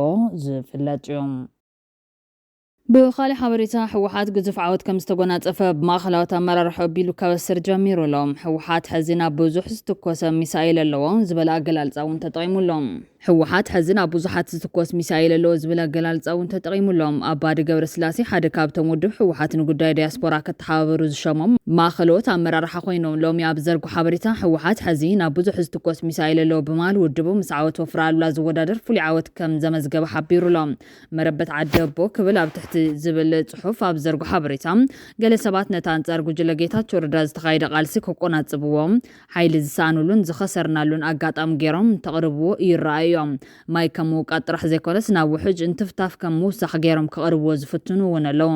ዝፍለጥ እዩ። ብኻልእ ሓበሬታ፣ ህወሓት ግዙፍ ዓወት ከም ዝተጎናጸፈ ብማእኸላዎት ኣመራርሖ ኣቢሉ ከበስር ጀሚሩ ኣሎ። ህወሓት ሕዚ ናብ ብዙሕ ዝትኮሰ ሚሳኤል ኣለዎ ዝበለ ኣገላልጻ እውን ተጠቒሙ ኣሎ። ህወሓት ሕዚ ናብ ብዙሓት ዝትኮስ ሚሳኤል ኣለዎ ዝብል ኣገላልጻ እውን ተጠቒሙ ኣሎ። ኣባዲ ገብረስላሴ ሓደ ካብቶም ውድብ ህወሓት ንጉዳይ ዲያስፖራ ከተሓባበሩ ዝሸሞም ማእኸሎት ኣመራርሓ ኮይኖም ሎሚ ኣብ ዘርጉ ሓበሬታ፣ ህወሓት ሕዚ ናብ ብዙሕ ዝትኮስ ሚሳኤል ኣለዎ ብምባል ውድቡ ምስ ዓወት ወፍሪ ኣሉላ ዝወዳደር ፍሉይ ዓወት ከም ዘመዝገበ ሓቢሩ ኣሎ። መረበት ዓዲ ኣቦ ክብል ኣብ ትሕቲ ዝብል ጽሑፍ ኣብ ዘርጉ ሓበሬታ፣ ገለ ሰባት ነቲ ኣንጻር ጉጅለ ጌታቸው ረዳ ዝተኻየደ ቃልሲ ክቆናጽብዎ፣ ሓይሊ ዝሰኣኑሉን ዝኸሰርናሉን ኣጋጣሚ ገይሮም እንተቕርብዎ ይረኣዩ እዮም። ማይ ከም ምውቃጥ ጥራሕ ዘይኮነስ ናብ ውሕጅ እንትፍታፍ ከም ምውሳኽ ገይሮም ክቕርብዎ ዝፍትኑ እውን ኣለዉ።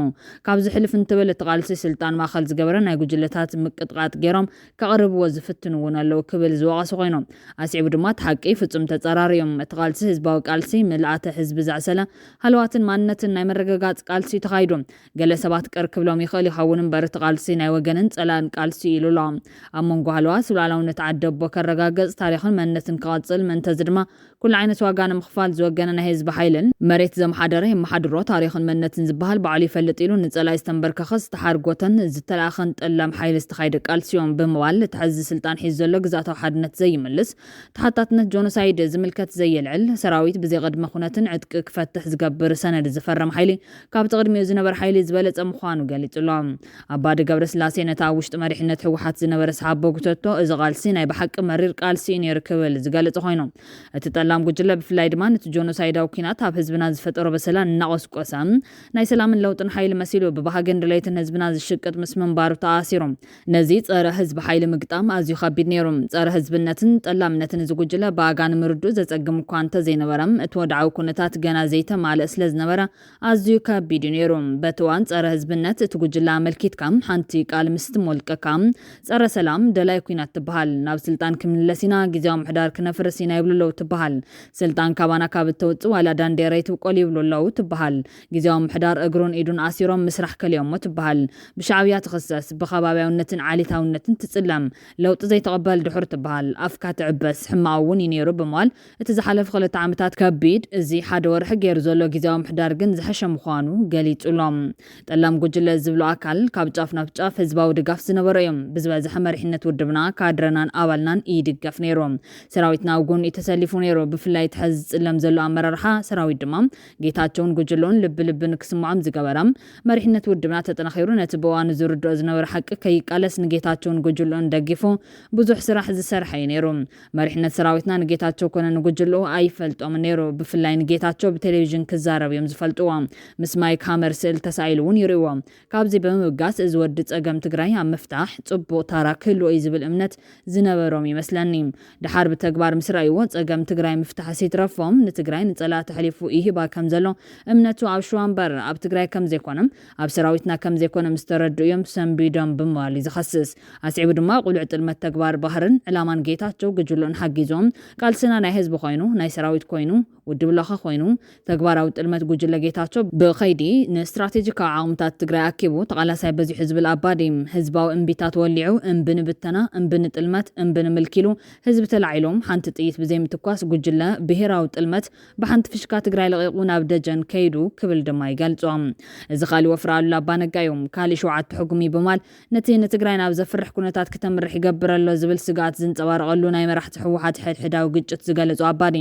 ካብ ዝሕልፍ እንትብል እቲ ቃልሲ ስልጣን ማእኸል ዝገበረ ናይ ጉጅለታት ምቅጥቃጥ ገይሮም ከቕርብዎ ዝፍትኑ እውን ኣለዉ ክብል ዝወቐሱ ኮይኑ፣ ኣስዒቡ ድማ እቲ ሓቂ ፍጹም ተጻራሪ እዩ። እቲ ቃልሲ ህዝባዊ ቃልሲ ምልኣተ ህዝቢ ዘዕሰለ ሃለዋትን ማንነትን ናይ ምርግጋጽ ቃልሲ እዩ ተኻይዱ። ገለ ሰባት ቅር ክብሎም ይኽእል ይኸውን እምበር እቲ ቃልሲ ናይ ወገንን ጸላእን ቃልሲ እዩ ኢሉ ኣሎ። ኣብ መንጎ ሃለዋት ሉዓላውነት ዓዲ ኣቦ ከረጋገጽ፣ ታሪኽን መንነትን ክቐጽል፣ ምእንተዚ ድማ ኩሉ ዓይነት ዋጋ ንምኽፋል ዝወገነ ናይ ህዝቢ ሓይልን መሬት ዘምሓደረ የመሓድሮ፣ ታሪኽን መንነትን ዝበሃል ባዕሉ ይፈልጥ ኢሉ ንጸላኢ ዝተንበርከኸ ዝተሓርጎተን ዝተላእኸን ጠላም ሓይሊ ዝተኻየደ ቃልሲ እዮም ብምባል እቲ ሕዚ ስልጣን ሒዙ ዘሎ ግዝኣታዊ ሓድነት ዘይምልስ፣ ተሓታትነት ጆኖሳይድ ዝምልከት ዘየልዕል፣ ሰራዊት ብዘይቅድመ ኩነትን ዕጥቂ ክፈትሕ ዝገብር ሰነድ ዝፈረም ሓይሊ ካብቲ ቅድሚኡ ዝነበረ ሓይሊ ዝበለጸ ምዃኑ ገሊጹ ኣሎ። ኣባዲ ገብረስላሴ ነቲ ኣብ ውሽጢ መሪሕነት ህወሓት ዝነበረ ሰሓቦ ጉተቶ፣ እዚ ቃልሲ ናይ ብሓቂ መሪር ቃልሲ እዩ ነይሩ ክብል ዝገልጽ ኮይኑ፣ እቲ ጠላም ጉጅለ ብፍላይ ድማ ነቲ ጆኖሳይዳዊ ኲናት ኣብ ህዝብና ዝፈጠሮ በሰላ እናቖስቆሰ፣ ናይ ሰላምን ለውጥን ሓይሊ መሲሉ ብባህግን ድሌትን ህዝብና ዝሽቅጥ ምስ ምንባሩ ተኣሲሩ። ነዚ ጸረ ህዝቢ ሓይሊ ምግጣም ኣዝዩ ከቢድ ነይሩ። ጸረ ህዝብነትን ጠላምነትን እዚ ጉጅለ ብኣጋ ንምርድኡ ዘጸግም እኳ እንተዘይነበረ፣ እቲ ወድዓዊ ኩነታት ገና ዘይተማልአ ስለ ዝነበረ ኣዝዩ ከቢድ እዩ ነይሩ። በቲ እዋን ጸረ ህዝብነት እቲ ጉጅለ ኣመልኪትካ ሓንቲ ቃል ምስ ትሞልቀካ፣ ጸረ ሰላም ደላይ ኲናት ትበሃል። ናብ ስልጣን ክንምለስ ኢና፣ ግዝያዊ ምሕዳር ክነፍርስ ኢና ይብሉ ኣለዉ ትበሃል። ስልጣን ካባና ካብ እተውጽእ ዋላ ዳንዴራ ይትብቆል ይብሉ ኣለዉ ትበሃል። ግዝያዊ ምሕዳር እግሩን ኢዱን ኣሲሮም ምስራሕ ከልዮሞ ትበሃል። ብሻዕብያ ትኽሰስ፣ ብኸባብያውነትን ዓሌታውነትን ትጽለም፣ ለውጢ ዘይትቕበል ድሑር ትበሃል፣ ኣፍካ ትዕበስ፣ ሕማቕ እውን እዩ ነይሩ ብምባል እቲ ዝሓለፈ ክልተ ዓመታት ከቢድ፣ እዚ ሓደ ወርሒ ገይሩ ዘሎ ግዝያዊ ምሕዳር ግን ዝሐሸ ምዃኑ ገሊጹ ኣሎ። ጠላም ጉጅለ ዝብሎ ኣካል ካብ ጫፍ ናብ ጫፍ ህዝባዊ ድጋፍ ዝነበሮ እዮም። ብዝበዝሐ መሪሕነት ውድብና፣ ካድረናን ኣባልናን ይድገፍ ነይሩ። ሰራዊትና ኣብ ጎኑ እዩ ተሰሊፉ ነይሩ። ብፍላይ እቲ ሕዚ ዝጽለም ዘሎ ኣመራርሓ ሰራዊት ድማ ጌታቸውን ጉጅልኡን ልቢ ልቢ ንክስምዖም ዝገበረ፣ መሪሕነት ውድብና ተጠናኺሩ ነቲ ብእዋኑ ዝርድኦ ዝነበረ ሓቂ ከይቃለስ ንጌታቸውን ጉጅልኡን ደጊፉ ብዙሕ ስራሕ ዝሰርሐ እዩ ነይሩ። መሪሕነት ሰራዊትና ንጌታቸው ኮነ ንጉጅልኡ ኣይፈልጦምን ነይሩ። ብፍላይ ንጌታቸው ብቴሌቪዥን ክዛረብ እዮም ዝፈልጥዎ። ምስ ማይክ ሃመር ስእል ተሳኢሉ እውን ይርእይዎ። ካብዚ ብምብጋስ እዚ ወዲ ጸገም ትግራይ ኣብ ምፍታሕ ጽቡቕ ታራ ክህልዎ እዩ ዝብል እምነት ዝነበሮም ይመስለኒ። ደሓር ብተግባር ምስ ረኣይዎ ጸገም ትግራይ ምፍታሕስ ይትረፎም ንትግራይ ንጸላእቲ ኣሕሊፉ ይህባ ከም ዘሎ እምነቱ ኣብ ሽዋ እምበር ኣብ ትግራይ ከም ዘይኮነ፣ ኣብ ሰራዊትና ከም ዘይኮነ ምስ ተረድኡ እዮም ሰንቢዶም ብምባል እዩ ዝኸስስ። ኣስዒቡ ድማ ቅሉዕ ጥልመት ተግባር ባህርን ዕላማን ጌታቸው ጉጅልኡን ሓጊዞም ቃልስና ናይ ህዝቢ ኮይኑ፣ ናይ ሰራዊት ኮይኑ፣ ውድብ ለኸ ኮይኑ፣ ተግባራዊ ጥልመት ጉጅለ ጌታቸው ብኸይዲ ንስትራቴጂካዊ ዓቕምታት ትግራይ ኣኪቡ ተቓላሳይ በዚሑ ዝብል ኣባዲ፣ ህዝባዊ እምቢታት ወሊዑ እምቢ ንብተና፣ እምቢ ንጥልመት፣ እምቢ ንምልኪሉ ህዝቢ ተላዒሎም ሓንቲ ጥይት ብዘይምትኳስ ጉጅለ ብሄራዊ ጥልመት ብሓንቲ ፍሽካ ትግራይ ለቒቑ ናብ ደጀን ከይዱ ክብል ድማ ይገልጾ። እዚ ካልእ ወፍሪ ኣሉላ ኣባነጋ እዩ። ካልእ ሸውዓተ ሕጉሚ ብማል ነቲ ንትግራይ ናብ ዘፍርሕ ኩነታት ክተምርሕ ይገብር ኣሎ ዝብል ስግኣት ዝንጸባረቐሉ ናይ መራሕቲ ህወሓት ሕድሕዳዊ ግጭት ዝገለጹ ኣባዲ።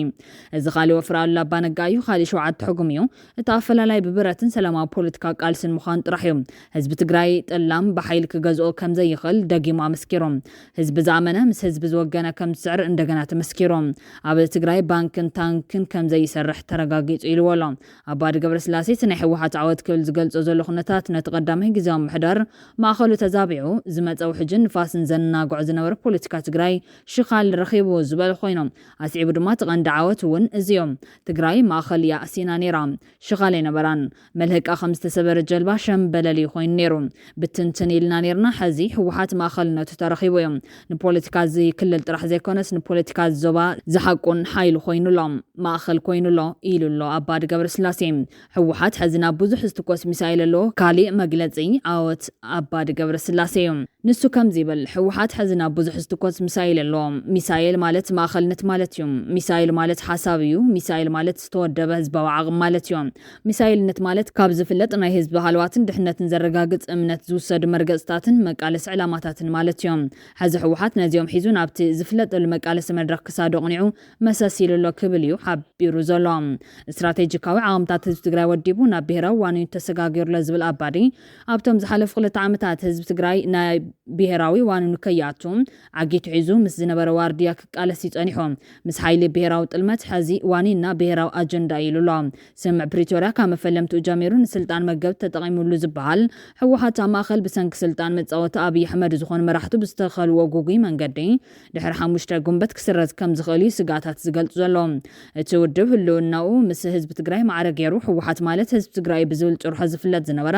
እዚ ካልእ ወፍሪ ኣሉላ ኣባነጋ እዩ። ካልእ ሸውዓተ ሕጉም እዩ። እቲ ኣፈላላይ ብብረትን ሰላማዊ ፖለቲካ ቃልስን ምዃን ጥራሕ እዩ። ህዝቢ ትግራይ ጠላም ብሓይሊ ክገዝኦ ከም ዘይኽእል ደጊሙ ኣመስኪሩ። ህዝቢ ዝኣመነ ምስ ህዝቢ ዝወገነ ከም ዝስዕር እንደገና ተመስኪሩ። ኣብ ትግራይ ባንክን ታንክን ከም ዘይሰርሕ ተረጋጊጹ ኢልዎ ኣሎ። ኣባዲ ገብረስላሴ እቲ ናይ ህወሓት ዓወት ክብል ዝገልጾ ዘሎ ኩነታት ነቲ ቀዳማይ ግዜያዊ ምሕዳር ማእኸሉ ተዛቢዑ ዝመጸ ውሕጅን ንፋስን ዘናግዖ ዝነበረ ፖለቲካ ትግራይ ሽኻል ረኺቡ ዝበሉ ኮይኖም፣ ኣስዒቡ ድማ እቲ ቀንዲ ዓወት እውን እዚ እዮም። ትግራይ ማእኸል እያ ኣሲና ነይራ፣ ሽኻል ኣይነበራን። መልህቃ ከም ዝተሰበረ ጀልባ ሸምበለል እዩ ኮይኑ ነይሩ። ብትንትን ኢልና ነይርና፣ ሕዚ ህወሓት ማእኸልነቱ ተረኺቡ እዩ። ንፖለቲካ እዚ ክልል ጥራሕ ዘይኮነስ ንፖለቲካ እዚ ዞባ ዝሓቁን ሓይሊ ኮይኑ ኣሎ፣ ማእኸል ኮይኑ ኣሎ ኢሉ ኣሎ ኣባዲ ገብረስላሴ። ህወሓት ሕዚ ናብ ብዙሕ ዝትኮስ ሚሳይል ኣለዎ። ካሊእ መግለፂ ዓወት ኣባዲ ገብረስላሴ እዩ። ንሱ ከምዚ ይብል፣ ህወሓት ሕዚ ናብ ብዙሕ ዝትኮስ ሚሳይል ኣለዎ። ሚሳይል ማለት ማእኸልነት ማለት እዩ። ሚሳይል ማለት ሓሳብ እዩ። ሚሳይል ማለት ዝተወደበ ህዝባዊ ዓቕሚ ማለት እዩ። ሚሳይልነት ማለት ካብ ዝፍለጥ ናይ ህዝቢ ሃለዋትን ድሕነትን ዘረጋግጽ እምነት ዝውሰዱ መርገጽታትን መቃለሲ ዕላማታትን ማለት እዩ። ሕዚ ህወሓት ነዚኦም ሒዙ ናብቲ ዝፍለጠሉ መቃለሲ መድረኽ ክሳዱ ኣቕኒዑ መሰስ ኢሉ ኣሎ ክብል እዩ ሓቢሩ ዘሎ። ስትራቴጂካዊ ዓቕምታት ህዝቢ ትግራይ ወዲቡ ናብ ብሄራዊ ዋኒኑ ተሰጋጊሩ ኣሎ ዝብል ኣባዲ፣ ኣብቶም ዝሓለፉ ክልተ ዓመታት ህዝቢ ትግራይ ናይ ብሄራዊ ዋኒኑ ከይኣቱ ዓጊቱ ሒዙ ምስ ዝነበረ ዋርድያ ክቃለስ እዩ ጸኒሑ። ምስ ሓይሊ ብሄራዊ ጥልመት ሕዚ ዋኒንና ብሄራዊ ኣጀንዳ እዩ ኢሉ ኣሎ። ስምምዕ ፕሪቶርያ ካብ መፈለምትኡ ጀሚሩ ንስልጣን መገብት ተጠቒሙሉ ዝበሃል ህወሓት ኣብ ማእኸል ብሰንኪ ስልጣን መጻወቲ ኣብይ ኣሕመድ ዝኾኑ መራሕቱ ብዝተኸልዎ ጉጉይ መንገዲ ድሕሪ ሓሙሽተ ጉንበት ክስረዝ ከም ዝኽእል እዩ ስግኣታት ዝገልጹ ዘሎ። እቲ ውድብ ህልውናኡ ምስ ህዝቢ ትግራይ ማዕረ ገይሩ ህወሓት ማለት ህዝቢ ትግራይ ብዝብል ጭርሖ ዝፍለጥ ዝነበረ፣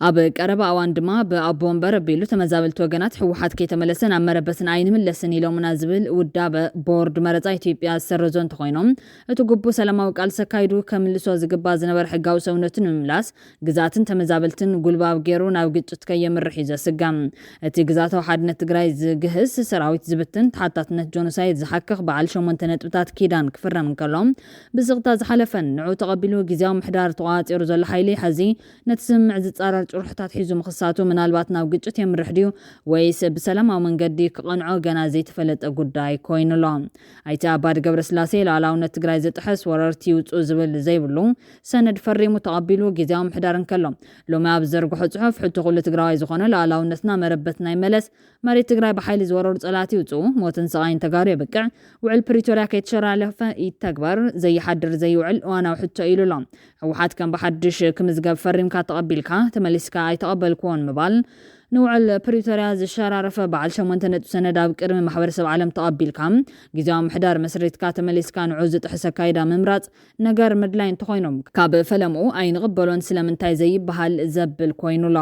ኣብ ቀረባ እዋን ድማ ብኣቦ ወንበር ኣቢሉ ተመዛበልቲ ወገናት ህወሓት ከይተመለሰ ናብ መረበትና ኣይንምለስን ኢሎምና ዝብል ውዳበ ቦርድ መረፃ ኢትዮጵያ ዝሰረዞ እንተኾይኖም፣ እቲ ግቡእ ሰላማዊ ቃልሲ ኣካይዱ ከምልሶ ዝግባእ ዝነበረ ሕጋዊ ሰውነቱ ንምምላስ ግዝኣትን ተመዛበልትን ጉልባብ ገይሩ ናብ ግጭት ከየምርሕ እዩ ዘስግም። እቲ ግዝኣታዊ ሓድነት ትግራይ ዝግህስ፣ ሰራዊት ዝብትን፣ ተሓታትነት ጆኖሳይድ ዝሓክኽ በዓል ሸሞንተ ነጥብታት ኪዳን ክፍረም እንከሎ፣ ብስቕታ ዝሓለፈን ንዑ ተቐቢሉ ግዝያዊ ምሕዳር ተቋፂሩ ዘሎ ሓይሊ ሕዚ ነቲ ስምምዕ ዝፃረር ጭርሖታት ሒዙ ምኽሳቱ ምናልባት ናብ ግጭት የምርሕ ድዩ ወይስ ብሰላማዊ መንገዲ ክቐንዖ ገና ዘይተፈለጠ ጉዳይ ኮይኑ ኣሎ። ኣይተ ኣባዲ ገብረስላሴ ሉዓላውነት ትግራይ ዝጥሕስ ወረርቲ ይውፅኡ ዝብል ዘይብሉ ሰነድ ፈሪሙ ተቐቢሉ ግዝያዊ ምሕዳር እንከሎ፣ ሎሚ ኣብ ዝዘርግሖ ፅሑፍ፣ ሕቶ ኩሉ ትግራዋይ ዝኾነ ሉዓላውነትና መረበትና ይመለስ፣ መሬት ትግራይ ብሓይሊ ዝወረሩ ፀላእቲ ይውፅኡ፣ ሞትን ስቓይን ተጋሩ የብቅዕ፣ ውዕል ፕሪቶርያ ከይተሸራለፈ ይተግበር፣ ዘይሓድር ዘይውዕል እዋናዊ ሕቶ ኢሉ ኣሎ። ህወሓት ከም ብሓድሽ ክምዝገብ ፈሪምካ ተቐቢልካ፣ ተመሊስካ ኣይተቐበልክዎን ምባል፣ ንውዕል ፕሪቶርያ ዝሸራረፈ በዓል ሸሞንተ ነጥቢ ሰነድ ኣብ ቅድሚ ማሕበረሰብ ዓለም ተቐቢልካ፣ ግዝያዊ ምሕዳር መስሪትካ ተመሊስካ ንዑ ዝጥሕስ ኣካይዳ ምምራፅ ነገር ምድላይ እንተኾይኖም፣ ካብ ፈለምኡ ኣይንቕበሎን ስለምንታይ ዘይበሃል ዘብል ኮይኑ ኣሎ።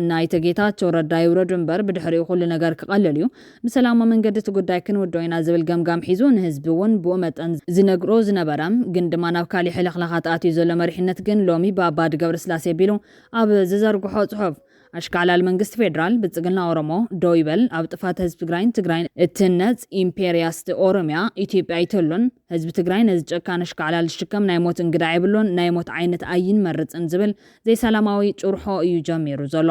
እናይተ ጌታቸው ረዳ ይውረዱ እምበር ብድሕሪኡ ኩሉ ነገር ክቐልል እዩ፣ ብሰላማዊ መንገዲ እቲ ጉዳይ ክንውድኦ ኢና ዝብል ገምጋም ሒዙ ንህዝቢ እውን ብኡ መጠን ዝነግሮ ዝነበረ ግን ድማ ናብ ካሊእ ሕልኽላኻት ኣትዩ ዘሎ መሪሕነት ግን ሎሚ ብኣባዲ ገብረስላሴ ኣቢሉ ኣብ ዝዘርግሖ ጽሑፍ ኣሽካዕላል መንግስቲ ፌዴራል ብልጽግና ኦሮሞ ደው ይበል፣ ኣብ ጥፋት ህዝቢ ትግራይን ትግራይን እትህነጽ ኢምፔርያስት ኦሮሚያ ኢትዮጵያ ኣይትህሉን፣ ህዝቢ ትግራይ ነዚ ጨካን ኣሽካዕላል ዝሽከም ናይ ሞት እንግዳ የብሉን፣ ናይ ሞት ዓይነት ኣይንመርጽን ዝብል ዘይሰላማዊ ጭርሖ እዩ ጀሚሩ ዘሎ።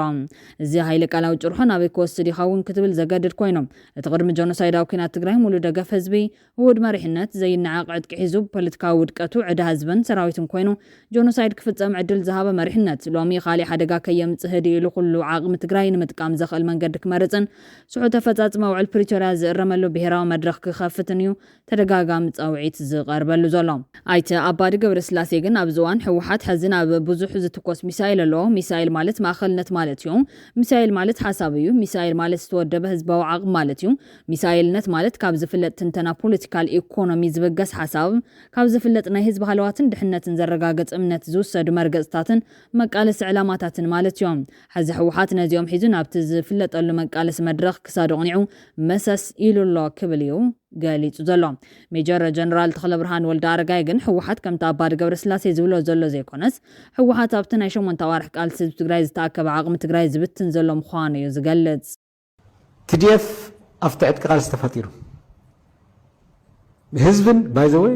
እዚ ሃይለ ቃላዊ ጭርሖ ናበይ ክወስድ ይኸውን ክትብል ዘገድድ ኮይኑ፣ እቲ ቅድሚ ጆኖሳይዳዊ ኲናት ትግራይ ሙሉእ ደገፍ ህዝቢ፣ ውሁድ መሪሕነት፣ ዘይነዓቕ ዕጥቂ ሒዙ ብፖለቲካዊ ውድቀቱ ዕዳ ህዝብን ሰራዊትን ኮይኑ ጆኖሳይድ ክፍጸም ዕድል ዝሃበ መሪሕነት፣ ሎሚ ካሊእ ሓደጋ ከየምጽእ ህድእ ኢሉ ኩሉ ዓቕሚ ትግራይ ንምጥቃም ዘኽእል መንገዲ ክመርፅን ስሑት ኣፈፃፅማ ውዕል ፕሪቶርያ ዝእረመሉ ብሄራዊ መድረኽ ክኸፍትን እዩ ተደጋጋሚ ፃውዒት ዝቐርበሉ ዘሎ። ኣይተ ኣባዲ ገብረስላሴ ግን ኣብዚ እዋን ህወሓት ሕዚ ናብ ብዙሕ ዝትኮስ ሚሳይል ኣለዎ። ሚሳይል ማለት ማእኸልነት ማለት እዩ። ሚሳይል ማለት ሓሳብ እዩ። ሚሳይል ማለት ዝተወደበ ህዝባዊ ዓቕሚ ማለት እዩ። ሚሳይልነት ማለት ካብ ዝፍለጥ ትንተና ፖለቲካል ኢኮኖሚ ዝብገስ ሓሳብ፣ ካብ ዝፍለጥ ናይ ህዝቢ ሃለዋትን ድሕነትን ዘረጋግፅ እምነት ዝውሰዱ መርገፅታትን መቃለሲ ዕላማታትን ማለት እዮም። ሕዚ ህወሓት ነዚኦም ሒዙ ናብቲ ዝፍለጠሉ መቃለሲ መድረኽ ክሳዱ ኣቕኒዑ መሰስ ኢሉ ኣሎ ክብል እዩ ገሊጹ ዘሎ። ሜጀር ጀነራል ተኽለብርሃን ወልደ ኣረጋይ ግን ህወሓት ከምቲ ኣባዲ ገብረስላሴ ዝብሎ ዘሎ ዘይኮነስ ህወሓት ኣብቲ ናይ ሸሞንተ ኣዋርሕ ቃልሲ ህዝቢ ትግራይ ዝተኣከበ ዓቕሚ ትግራይ ዝብትን ዘሎ ምዃኑ እዩ ዝገልጽ። ቲዲኤፍ ኣብቲ ዕጥቂ ቃልሲ ተፈጢሩ ህዝብን ባይዘወይ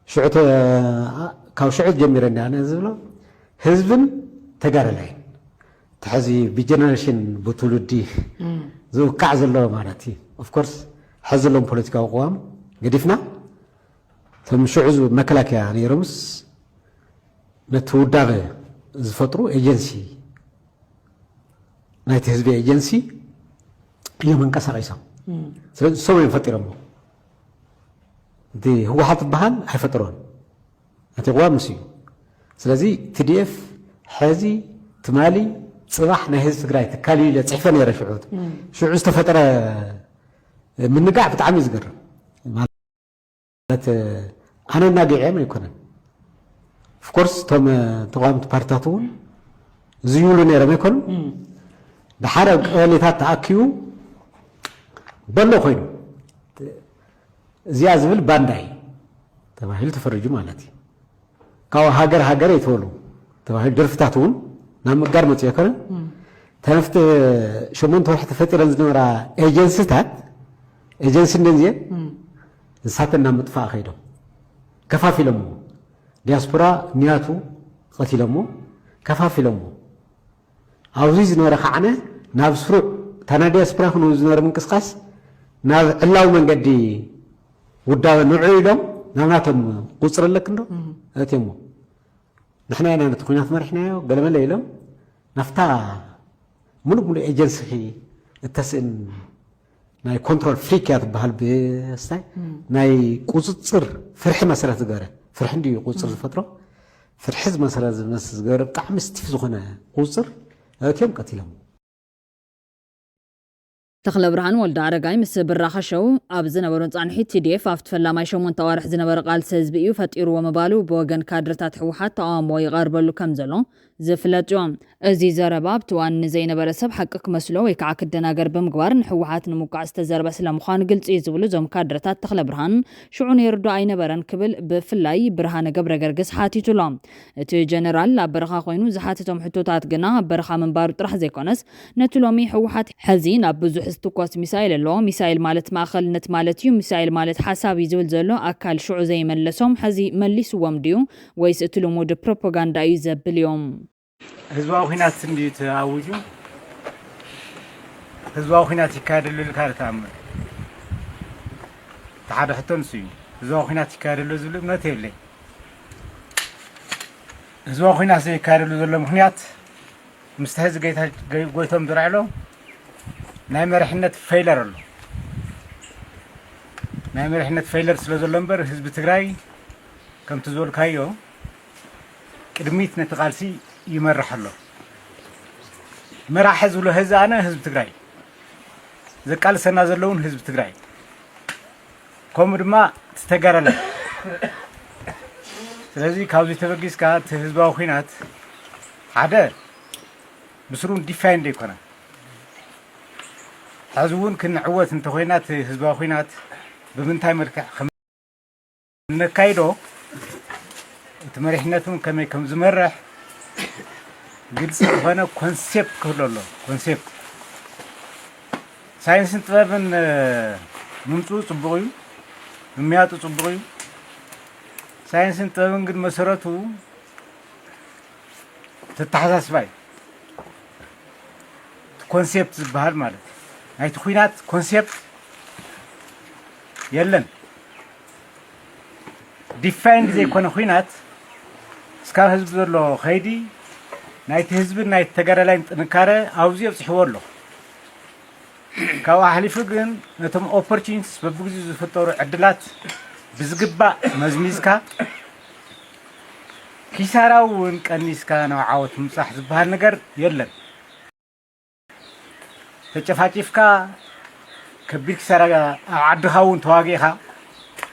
ሽዑ ካብ ሽዑ ጀሚረ እንዳ ኣነ ዝብሎ ህዝብን ተጋደላይን ተሐዚ ብጀነሬሽን ብትውልዲ ዝውቃዕ ዘሎ ማለት እዩ። ኦፍኮርስ ሐዚ ዘለዎም ፖለቲካዊ ቅዋም ገዲፍና እቶም ሽዑ መከላከያ ነይሮምስ ነቲ ውዳበ ዝፈጥሩ ኤጀንሲ ናይቲ ህዝቢ ኤጀንሲ እዮም እንቀሳቂሶም። ስለዚ እሶም እዮም ፈጢሮሞ። እቲ ህወሓት ዝበሃል ኣይፈጠሮን። እቲ ቅዋም ምስ እዩ። ስለዚ ቲዲኤፍ ሕዚ ትማሊ ፅባሕ ናይ ህዝቢ ትግራይ ትካል እዩ ኢለ ፅሕፈ ነይረ። ሽዑ ሽዑ ዝተፈጠረ ምንጋዕ ብጣዕሚ እዩ ዝገርም። ማለት ኣነ እናጊዐ ኣይኮነን። ኦፍኮርስ እቶም ተቃወምቲ ፓርቲታት እውን ዝይብሉ ነይሮም ኣይኮኑን። ብሓደ ኣብ ቀበሌታት ተኣኪቡ በሎ ኮይኑ እዚኣ ዝብል ባንዳ እዩ ተባሂሉ ተፈሪጁ ማለት እዩ። ካብ ሃገር ሃገር ኣይትበሉ ተባሂሉ ደርፍታት እውን ናብ ምግጋር መፅኡ ኣይኮነን። ተነፍቲ ሸሞንተ ወርሒ ተፈጢረን ዝነበራ ኤጀንስታት ኤጀንሲ እንደን እዚአን ንሳተን ናብ ምጥፋእ ከይዶም ከፋፊሎሞ ዲያስፖራ ንያቱ ቀቲሎሞ ከፋፊሎሞ ኣብዚ ዝነበረ ከዓነ ናብ ስሩዕ እታ ናይ ዲያስፖራ ክንው ዝነበረ ምንቅስቃስ ናብ ዕላዊ መንገዲ ውዳበ ንዑ ኢሎም ናብ ናቶም ቁፅር ኣለክ እንዶ እትሞ ንሕና ኢና ነቲ ኩናት መሪሕናዮ ገለመለ ኢሎም ናፍታ ሙሉእ ሙሉእ ኤጀንሲ እተስእን ናይ ኮንትሮል ፍሪክ እያ ትበሃል ብስታይ ናይ ቁፅፅር ፍርሒ መሰረት ዝገበረ ፍርሒ እንድዩ ቁፅፅር ዝፈጥሮ ፍርሒ ዝመሰረት ዝመስል ዝገበረ ብጣዕሚ ስቲፍ ዝኾነ ቁፅፅር እትዮም ቀቲሎም ተኽለ ብርሃን ወልደ ኣረጋይ ምስ ብራኸ ሸው ኣብ ዝነበሩ ፃንሒት ቲዲኤፍ ኣብቲ ፈላማይ ሸሞንተ ኣዋርሕ ዝነበረ ቃልሲ ህዝቢ እዩ ፈጢርዎ ምባሉ ብወገን ካድርታት ህወሓት ተቃውሞ ይቐርበሉ ከም ዘሎ ዝፍለጥ እዩ። እዚ ዘረባ ኣብቲ እዋን ንዘይነበረ ሰብ ሓቂ ክመስሎ ወይ ከዓ ክደናገር ብምግባር ንህወሓት ንምውቃዕ ዝተዘርበ ስለምዃኑ ግልፂ እዩ ዝብሉ እዞም ካድርታት ተኽለ ብርሃን ሽዑ ነይሩ ዶ ኣይነበረን ክብል ብፍላይ ብርሃነ ገብረገርግስ ሓቲቱ ኣሎ። እቲ ጀነራል ኣብ በረኻ ኮይኑ ዝሓተቶም ሕቶታት ግና ኣብ በረኻ ምንባሩ ጥራሕ ዘይኮነስ ነቲ ሎሚ ህወሓት ሕዚ ናብ ብዙሕ ዝትኮስ ሚሳይል ኣሎ። ሚሳይል ማለት ማእኸልነት ማለት እዩ። ሚሳይል ማለት ሓሳብ እዩ ዝብል ዘሎ ኣካል ሽዑ ዘይመለሶም ሕዚ መሊስዎም ድዩ ወይስ እቲ ልሙድ ፕሮፓጋንዳ እዩ ዘብል እዮም። ህዝባዊ ኲናት እንድዩ ተኣዊጁ። ህዝባዊ ኲናት ይካየድ ኣሎ ኢልካ ዶ ትኣምን? እቲ ሓደ ሕቶ ንሱ እዩ። ህዝባዊ ኲናት ይካየድ ኣሎ ዝብል እምነት የብለይ። ህዝባዊ ኲናት ዘይካየደሉ ዘሎ ምኽንያት ምስቲ ሕዚ ጎይታ ጎይቶም ዝረኣየሎ ናይ መሪሕነት ፌይለር ኣሎ። ናይ መሪሕነት ፌይለር ስለ ዘሎ እምበር ህዝቢ ትግራይ ከምቲ ዝበልካዮ ቅድሚት ነቲ ቃልሲ ይመርሕ ኣሎ። መራሒ ዝብሎ ህዚ ኣነ ህዝቢ ትግራይ ዘቃልሰና ዘለውን ህዝቢ ትግራይ ከምኡ ድማ ዝተጋዳላይ። ስለዚ ካብዚ ተበጊስካ እቲ ህዝባዊ ኲናት ሓደ ብስሩ ዲፋይንድ ኣይኮነን። ሕዚ እውን ክንዕወት እንተኮይና እቲ ህዝባዊ ኲናት ብምንታይ መልክዕ ከም እነካይዶ እቲ መሪሕነቱን ከመይ ከም ዝመርሕ ግልፂ ዝኾነ ኮንሴፕት ክህሉ ኣሎ። ኮንሴፕት ሳይንስን ጥበብን ምምፅኡ ፅቡቕ እዩ፣ ምምያጡ ፅቡቕ እዩ። ሳይንስን ጥበብን ግን መሰረቱ ተተሓሳስባ እዩ። ኮንሴፕት ዝበሃል ማለት ናይቲ ኩናት ኮንሴፕት የለን። ዲፋይንድ ዘይኮነ ኩናት እስካብ ህዝቢ ዘሎ ከይዲ ናይቲ ህዝብን ናይቲ ተጋዳላይን ጥንካረ ኣብዚ ኣብፅሕዎ ኣሎ። ካብኡ ሓሊፉ ግን ነቶም ኦፖርቹኒቲስ በብግዚኡ ዝፍጠሩ ዕድላት ብዝግባእ መዝሚዝካ ኪሳራ እውን ቀኒስካ ናብ ዓወት ምብፃሕ ዝበሃል ነገር የለን። ተጨፋጭፍካ ከቢድ ኪሳራ ኣብ ዓድኻ እውን ተዋጊእካ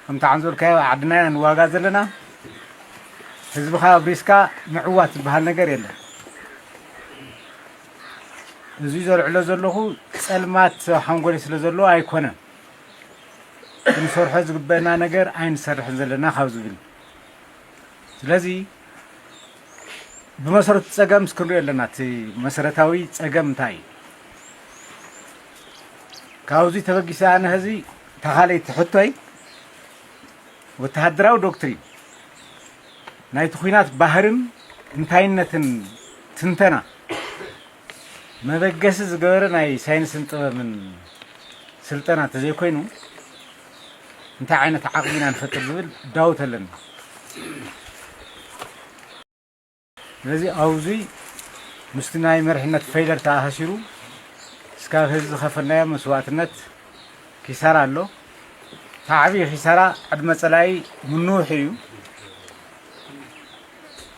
ከምቲ ዓንዘልካዮ ኣብ ዓድና ኢና ንዋጋእ ዘለና። ህዝብኻ ኣብሪስካ ምዕዋት ዝበሃል ነገር የለን። እዚ ዘልዕሎ ዘለኹ ፀልማት ሓንጎለይ ስለ ዘሎ ኣይኮነን። ክንሰርሖ ዝግበአና ነገር ኣይንሰርሕን ዘለና ካብ ዝብል። ስለዚ ብመሰረቱ ፀገም እስክንሪኦ ኣለና። እቲ መሰረታዊ ፀገም እንታይ እዩ? ካብዚ ተበጊሰ ኣነ ሕዚ ተኻለይቲ ሕቶይ ወተሃደራዊ ዶክትሪን ናይቲ ኲናት ባህርን እንታይነትን ትንተና መበገሲ ዝገበረ ናይ ሳይንስን ጥበብን ስልጠና እንተዘይኮይኑ እንታይ ዓይነት ዓቕሚ ኢና ንፈጥር ዝብል ዳውት ኣለኒ። ስለዚ ኣብዚ ምስቲ ናይ መሪሕነት ፌይለር ተኣሳሲሩ እስካብ ሕዚ ዝኸፈልናዮ መስዋእትነት ኪሳራ ኣሎ። እቲ ዓብዪ ኪሳራ ዕድመ ጸላኢ ምንውሑ እዩ።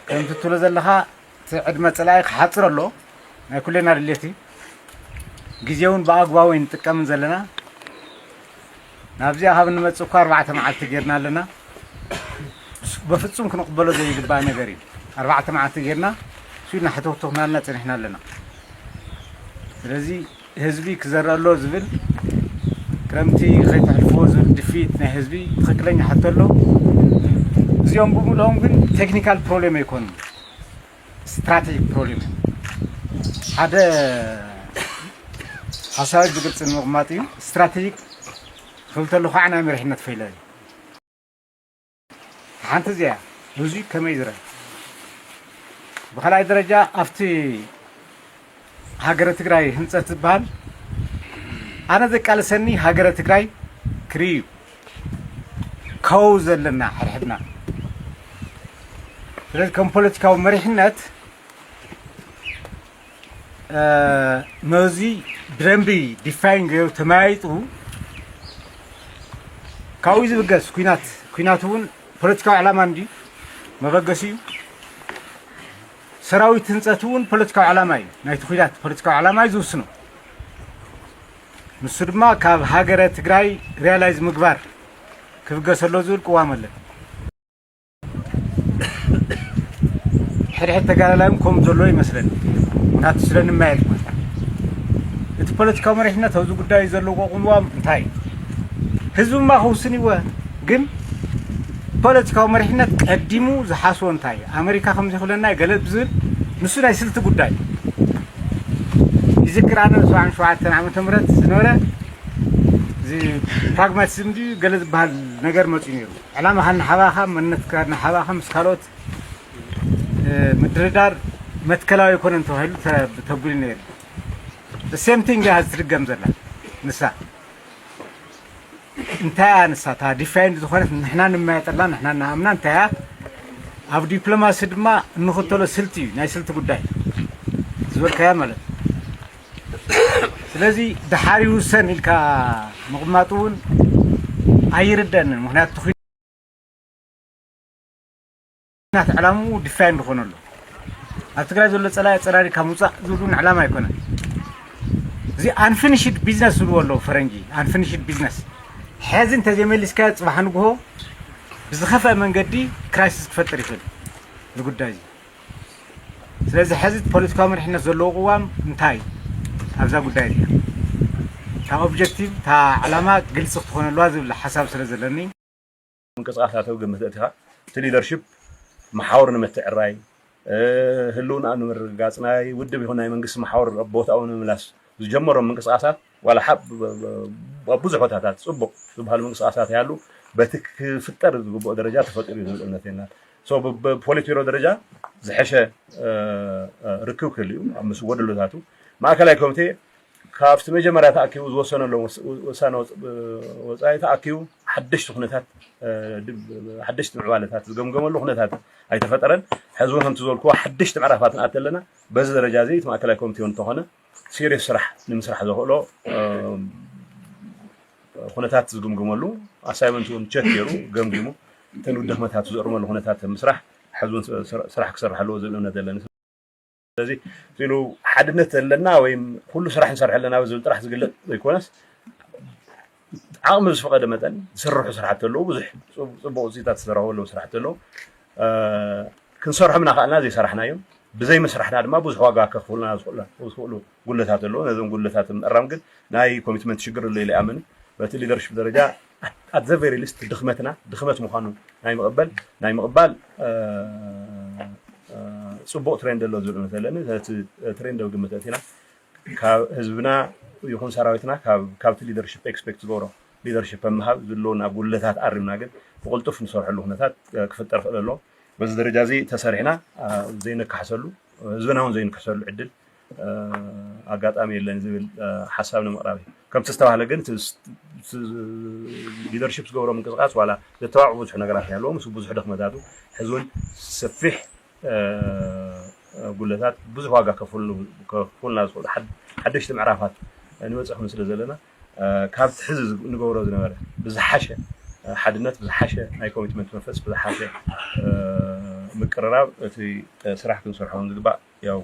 ከምቲ ትብሎ ዘለኻ እቲ ዕድመ ጸላኢ ክሓጽር ኣሎ። ናይ ኩሌና ድሌት እዩ። ግዜ እውን ብኣግባቡ ኣይንጥቀምን ዘለና። ናብዚኣ ካብ እንመጽእ እኳ ኣርባዕተ መዓልቲ ጌርና ኣለና። በፍጹም ክንቕበሎ ዘይግባእ ነገር እዩ። ኣርባዕተ መዓልቲ ጌርና እሱ እናሕተኽተኽናልና ጸኒሕና ኣለና። ስለዚ ህዝቢ ክዘርእ ኣሎ ዝብል ክረምቲ ከይተሕልፍዎ ዝብል ድፊት ናይ ህዝቢ ትኽክለኛ ሕቶ ኣሎ። እዚኦም ብምልኦም ግን ቴክኒካል ፕሮብሌም ኣይኮኑን፣ ስትራቴጂክ ፕሮብሌም እዩ። ሓደ ሓሳብ ብግልፂ ንምቕማጥ እዩ። ስትራቴጂክ ክብል ተሎ ከዓ ናይ መሪሕነት ፌይለር እዩ። ሓንቲ እዚኣ ብዙ ከመይ ዝረ ብካልኣይ ደረጃ ኣብቲ ሃገረ ትግራይ ህንፀት ዝበሃል ኣነ ዘቃልሰኒ ሃገረ ትግራይ ክርኢ እዩ ከው ዘለና ሕድሕድና። ስለዚ ከም ፖለቲካዊ መሪሕነት መዚ ብደንቢ ዲፋይን ገይሩ ተመያይጡ ካብኡ ዝብገስ ኩናት ኩናት እውን ፖለቲካዊ ዕላማ እንዲ መበገሲ እዩ። ሰራዊት ህንፀት እውን ፖለቲካዊ ዕላማ እዩ። ናይቲ ኩናት ፖለቲካዊ ዕላማ እዩ ዝውስኖ። ንሱ ድማ ካብ ሃገረ ትግራይ ሪያላይዝ ምግባር ክብገሰሎ ዝብል ቅዋም ኣለን። ሕድሕድ ተጋዳላይም ከም ዘሎ ይመስለኒ። ምክንያቱ ስለ ንማየጥ ማለት እዩ። እቲ ፖለቲካዊ መሪሕነት ኣብዚ ጉዳይ ዘለዎ ቅዋም እንታይ እዩ? ህዝብማ ክውስን ይወ ግን ፖለቲካዊ መሪሕነት ቀዲሙ ዝሓስቦ እንታይ እዩ? ኣመሪካ ከምዚ ክብለና እዩ ገለ ብዝብል ንሱ ናይ ስልቲ ጉዳይ እዩ። ይዝክር ኣነ ሰብዓን ሸውዓተን ዓመተ ምህረት ዝነበረ እዚ ፕራግማቲዝም ድዩ ገለ ዝበሃል ነገር መፅኡ ነይሩ። ዕላማኻ እናሓባኻ መንነትካ እናሓባኻ ምስ ካልኦት ምድርዳር መትከላዊ ኣይኮነን ተባሂሉ ተብሉ ነይሩ። ሴም ቲንግ እያ ትድገም ዘላ ንሳ። እንታይ እያ ንሳ እታ ዲፋይንድ ዝኾነት ንሕና ንመያጠላ ንሕና እናኣምና እንታይ እያ ኣብ ዲፕሎማሲ ድማ እንኽተሎ ስልቲ እዩ ናይ ስልቲ ጉዳይ ዝበልካያ ማለት እዩ። ስለዚ ድሓር ይውሰን ኢልካ ምቕማጡ እውን ኣይርደንን ምክንያቱ ናት ዕላምኡ ዲፋይን ዝኾነሉ ኣብ ትግራይ ዘሎ ፀላኢ ኣፀራሪካ ምውፃእ ዝብሉ ዕላማ ኣይኮነን። እዚ ኣንፊኒሽድ ቢዝነስ ዝብልዎ ኣለዉ ፈረንጂ ኣንፊኒሽድ ቢዝነስ። ሕዚ እንተዘይመሊስካዮ ፅባሕ ንግሆ ብዝኸፍአ መንገዲ ክራይሲስ ክፈጥር ይኽእል ዝጉዳይ እዚ። ስለዚ ሕዚ ፖለቲካዊ መሪሕነት ዘለዎ ቅዋም እንታይ ኣብዛ ጉዳይ እዚኣ ካብ ኦብጀክቲቭ እታ ዕላማ ግልፂ ክትኾነልዋ ዝብል ሓሳብ ስለ ዘለኒ ምንቅስቃሳት ኣብ ግምት ኣእቲኻ እቲ ሊደርሽፕ መሓውር ንምትዕራይ ህልውና ንምርግጋፅ ናይ ውድብ ይኹን ናይ መንግስቲ መሓውር ኣብ ቦታኡ ንምምላስ ዝጀመሮም ምንቅስቃሳት ዋላ ሓብ ኣብ ብዙሕ ቦታታት ፅቡቅ ዝበሃሉ ምንቅስቃሳት ይሃሉ በቲ ክፍጠር ዝግብኦ ደረጃ ተፈጢሩ እዩ ዝብል እምነት የና ብፖሊት ቢሮ ደረጃ ዝሐሸ ርክብ ክህልዩ ምስ ጎደሎታቱ ማእከላይ ኮሚቴ ካብቲ መጀመርያ ተኣኪቡ ዝወሰነሎም ውሳነ ወፃኢ ተኣኪቡ ሓደሽቲ ኩነታት ሓደሽቲ ምዕባለታት ዝገምገመሉ ኩነታት ኣይተፈጠረን። ሕዚ እውን ከምቲ ዝበልክዎ ሓደሽቲ ምዕራፋት ንኣት ኣለና። በዚ ደረጃ እዚ እቲ ማእከላይ ኮሚቴ እውን እንተኾነ ሲሪየስ ስራሕ ንምስራሕ ዘኽእሎ ኩነታት ዝግምግመሉ ኣሳይመንት እውን ቸክ ገይሩ ገምጊሙ እተን ድኽመታት ዘርመሉ ኩነታት ምስራሕ ሕዚ እውን ስራሕ ክሰርሕ ኣለዎ ዝብል እምነት ዘለኒ። ስለዚ ኢሉ ሓድነት ዘለና ወይም ኩሉ ስራሕ ንሰርሕ ኣለና ዝብል ጥራሕ ዝግለፅ ዘይኮነስ ዓቕሚ ዝፈቐደ መጠን ዝስርሑ ስራሕቲ ኣለዉ። ብዙሕ ፅቡቅ ውፅኢታት ዝተረኸበሎም ስራሕቲ ኣለዉ። ክንሰርሖም እናኸኣልና ዘይሰራሕናዮም ብዘይ ምስራሕና ድማ ብዙሕ ዋጋ ከኽፍሉና ዝኽእሉ ጉለታት ኣለዉ። ነዞም ጉለታት ምእራም ግን ናይ ኮሚትመንት ሽግር ኣሎ ኢለ ይኣምን። በቲ ሊደርሽፕ ደረጃ ኣት ዘ ቨሪ ሊስት ድኽመትና ድኽመት ምዃኑ ናይ ምቕበል ናይ ምቕባል ፅቡቕ ትሬንድ ኣሎ ዝብል እምነት ኣለኒ። ነቲ ትሬንድ ኣብ ግምት ኣእቲና ካብ ህዝብና ይኹን ሰራዊትና ካብቲ ሊደርሽፕ ኤክስፔክት ዝገብሮ ሊደርሽፕ ኣብ ምሃብ ዘለዉ ናብ ጉለታት ኣሪምና ግን ብቕልጡፍ ንሰርሐሉ ኩነታት ክፍጠር ክእል ኣሎ። በዚ ደረጃ እዚ ተሰሪሕና ዘይነካሕሰሉ ህዝብና እውን ዘይንክሕሰሉ ዕድል ኣጋጣሚ የለን ዝብል ሓሳብ ንምቕራብ እዩ። ከምቲ ዝተባህለ ግን ሊደርሽፕ ዝገብሮ ምንቅስቃስ ዋላ ዘተባብዑ ብዙሕ ነገራት ይሃለዎ ምስ ብዙሕ ድኽመታቱ ሕዚ እውን ሰፊሕ ጉለታት ብዙሕ ዋጋ ከፍሉና ዝኽእሉ ሓደሽቲ ምዕራፋት ንበፅሕኩም ስለ ዘለና ካብቲ ሕዚ ንገብሮ ዝነበረ ብዝሓሸ ሓድነት ብዝሓሸ ናይ ኮሚትመንት መንፈስ ብዝሓሸ ምቅርራብ እቲ ስራሕ ክንሰርሖ ዝግባእ ያው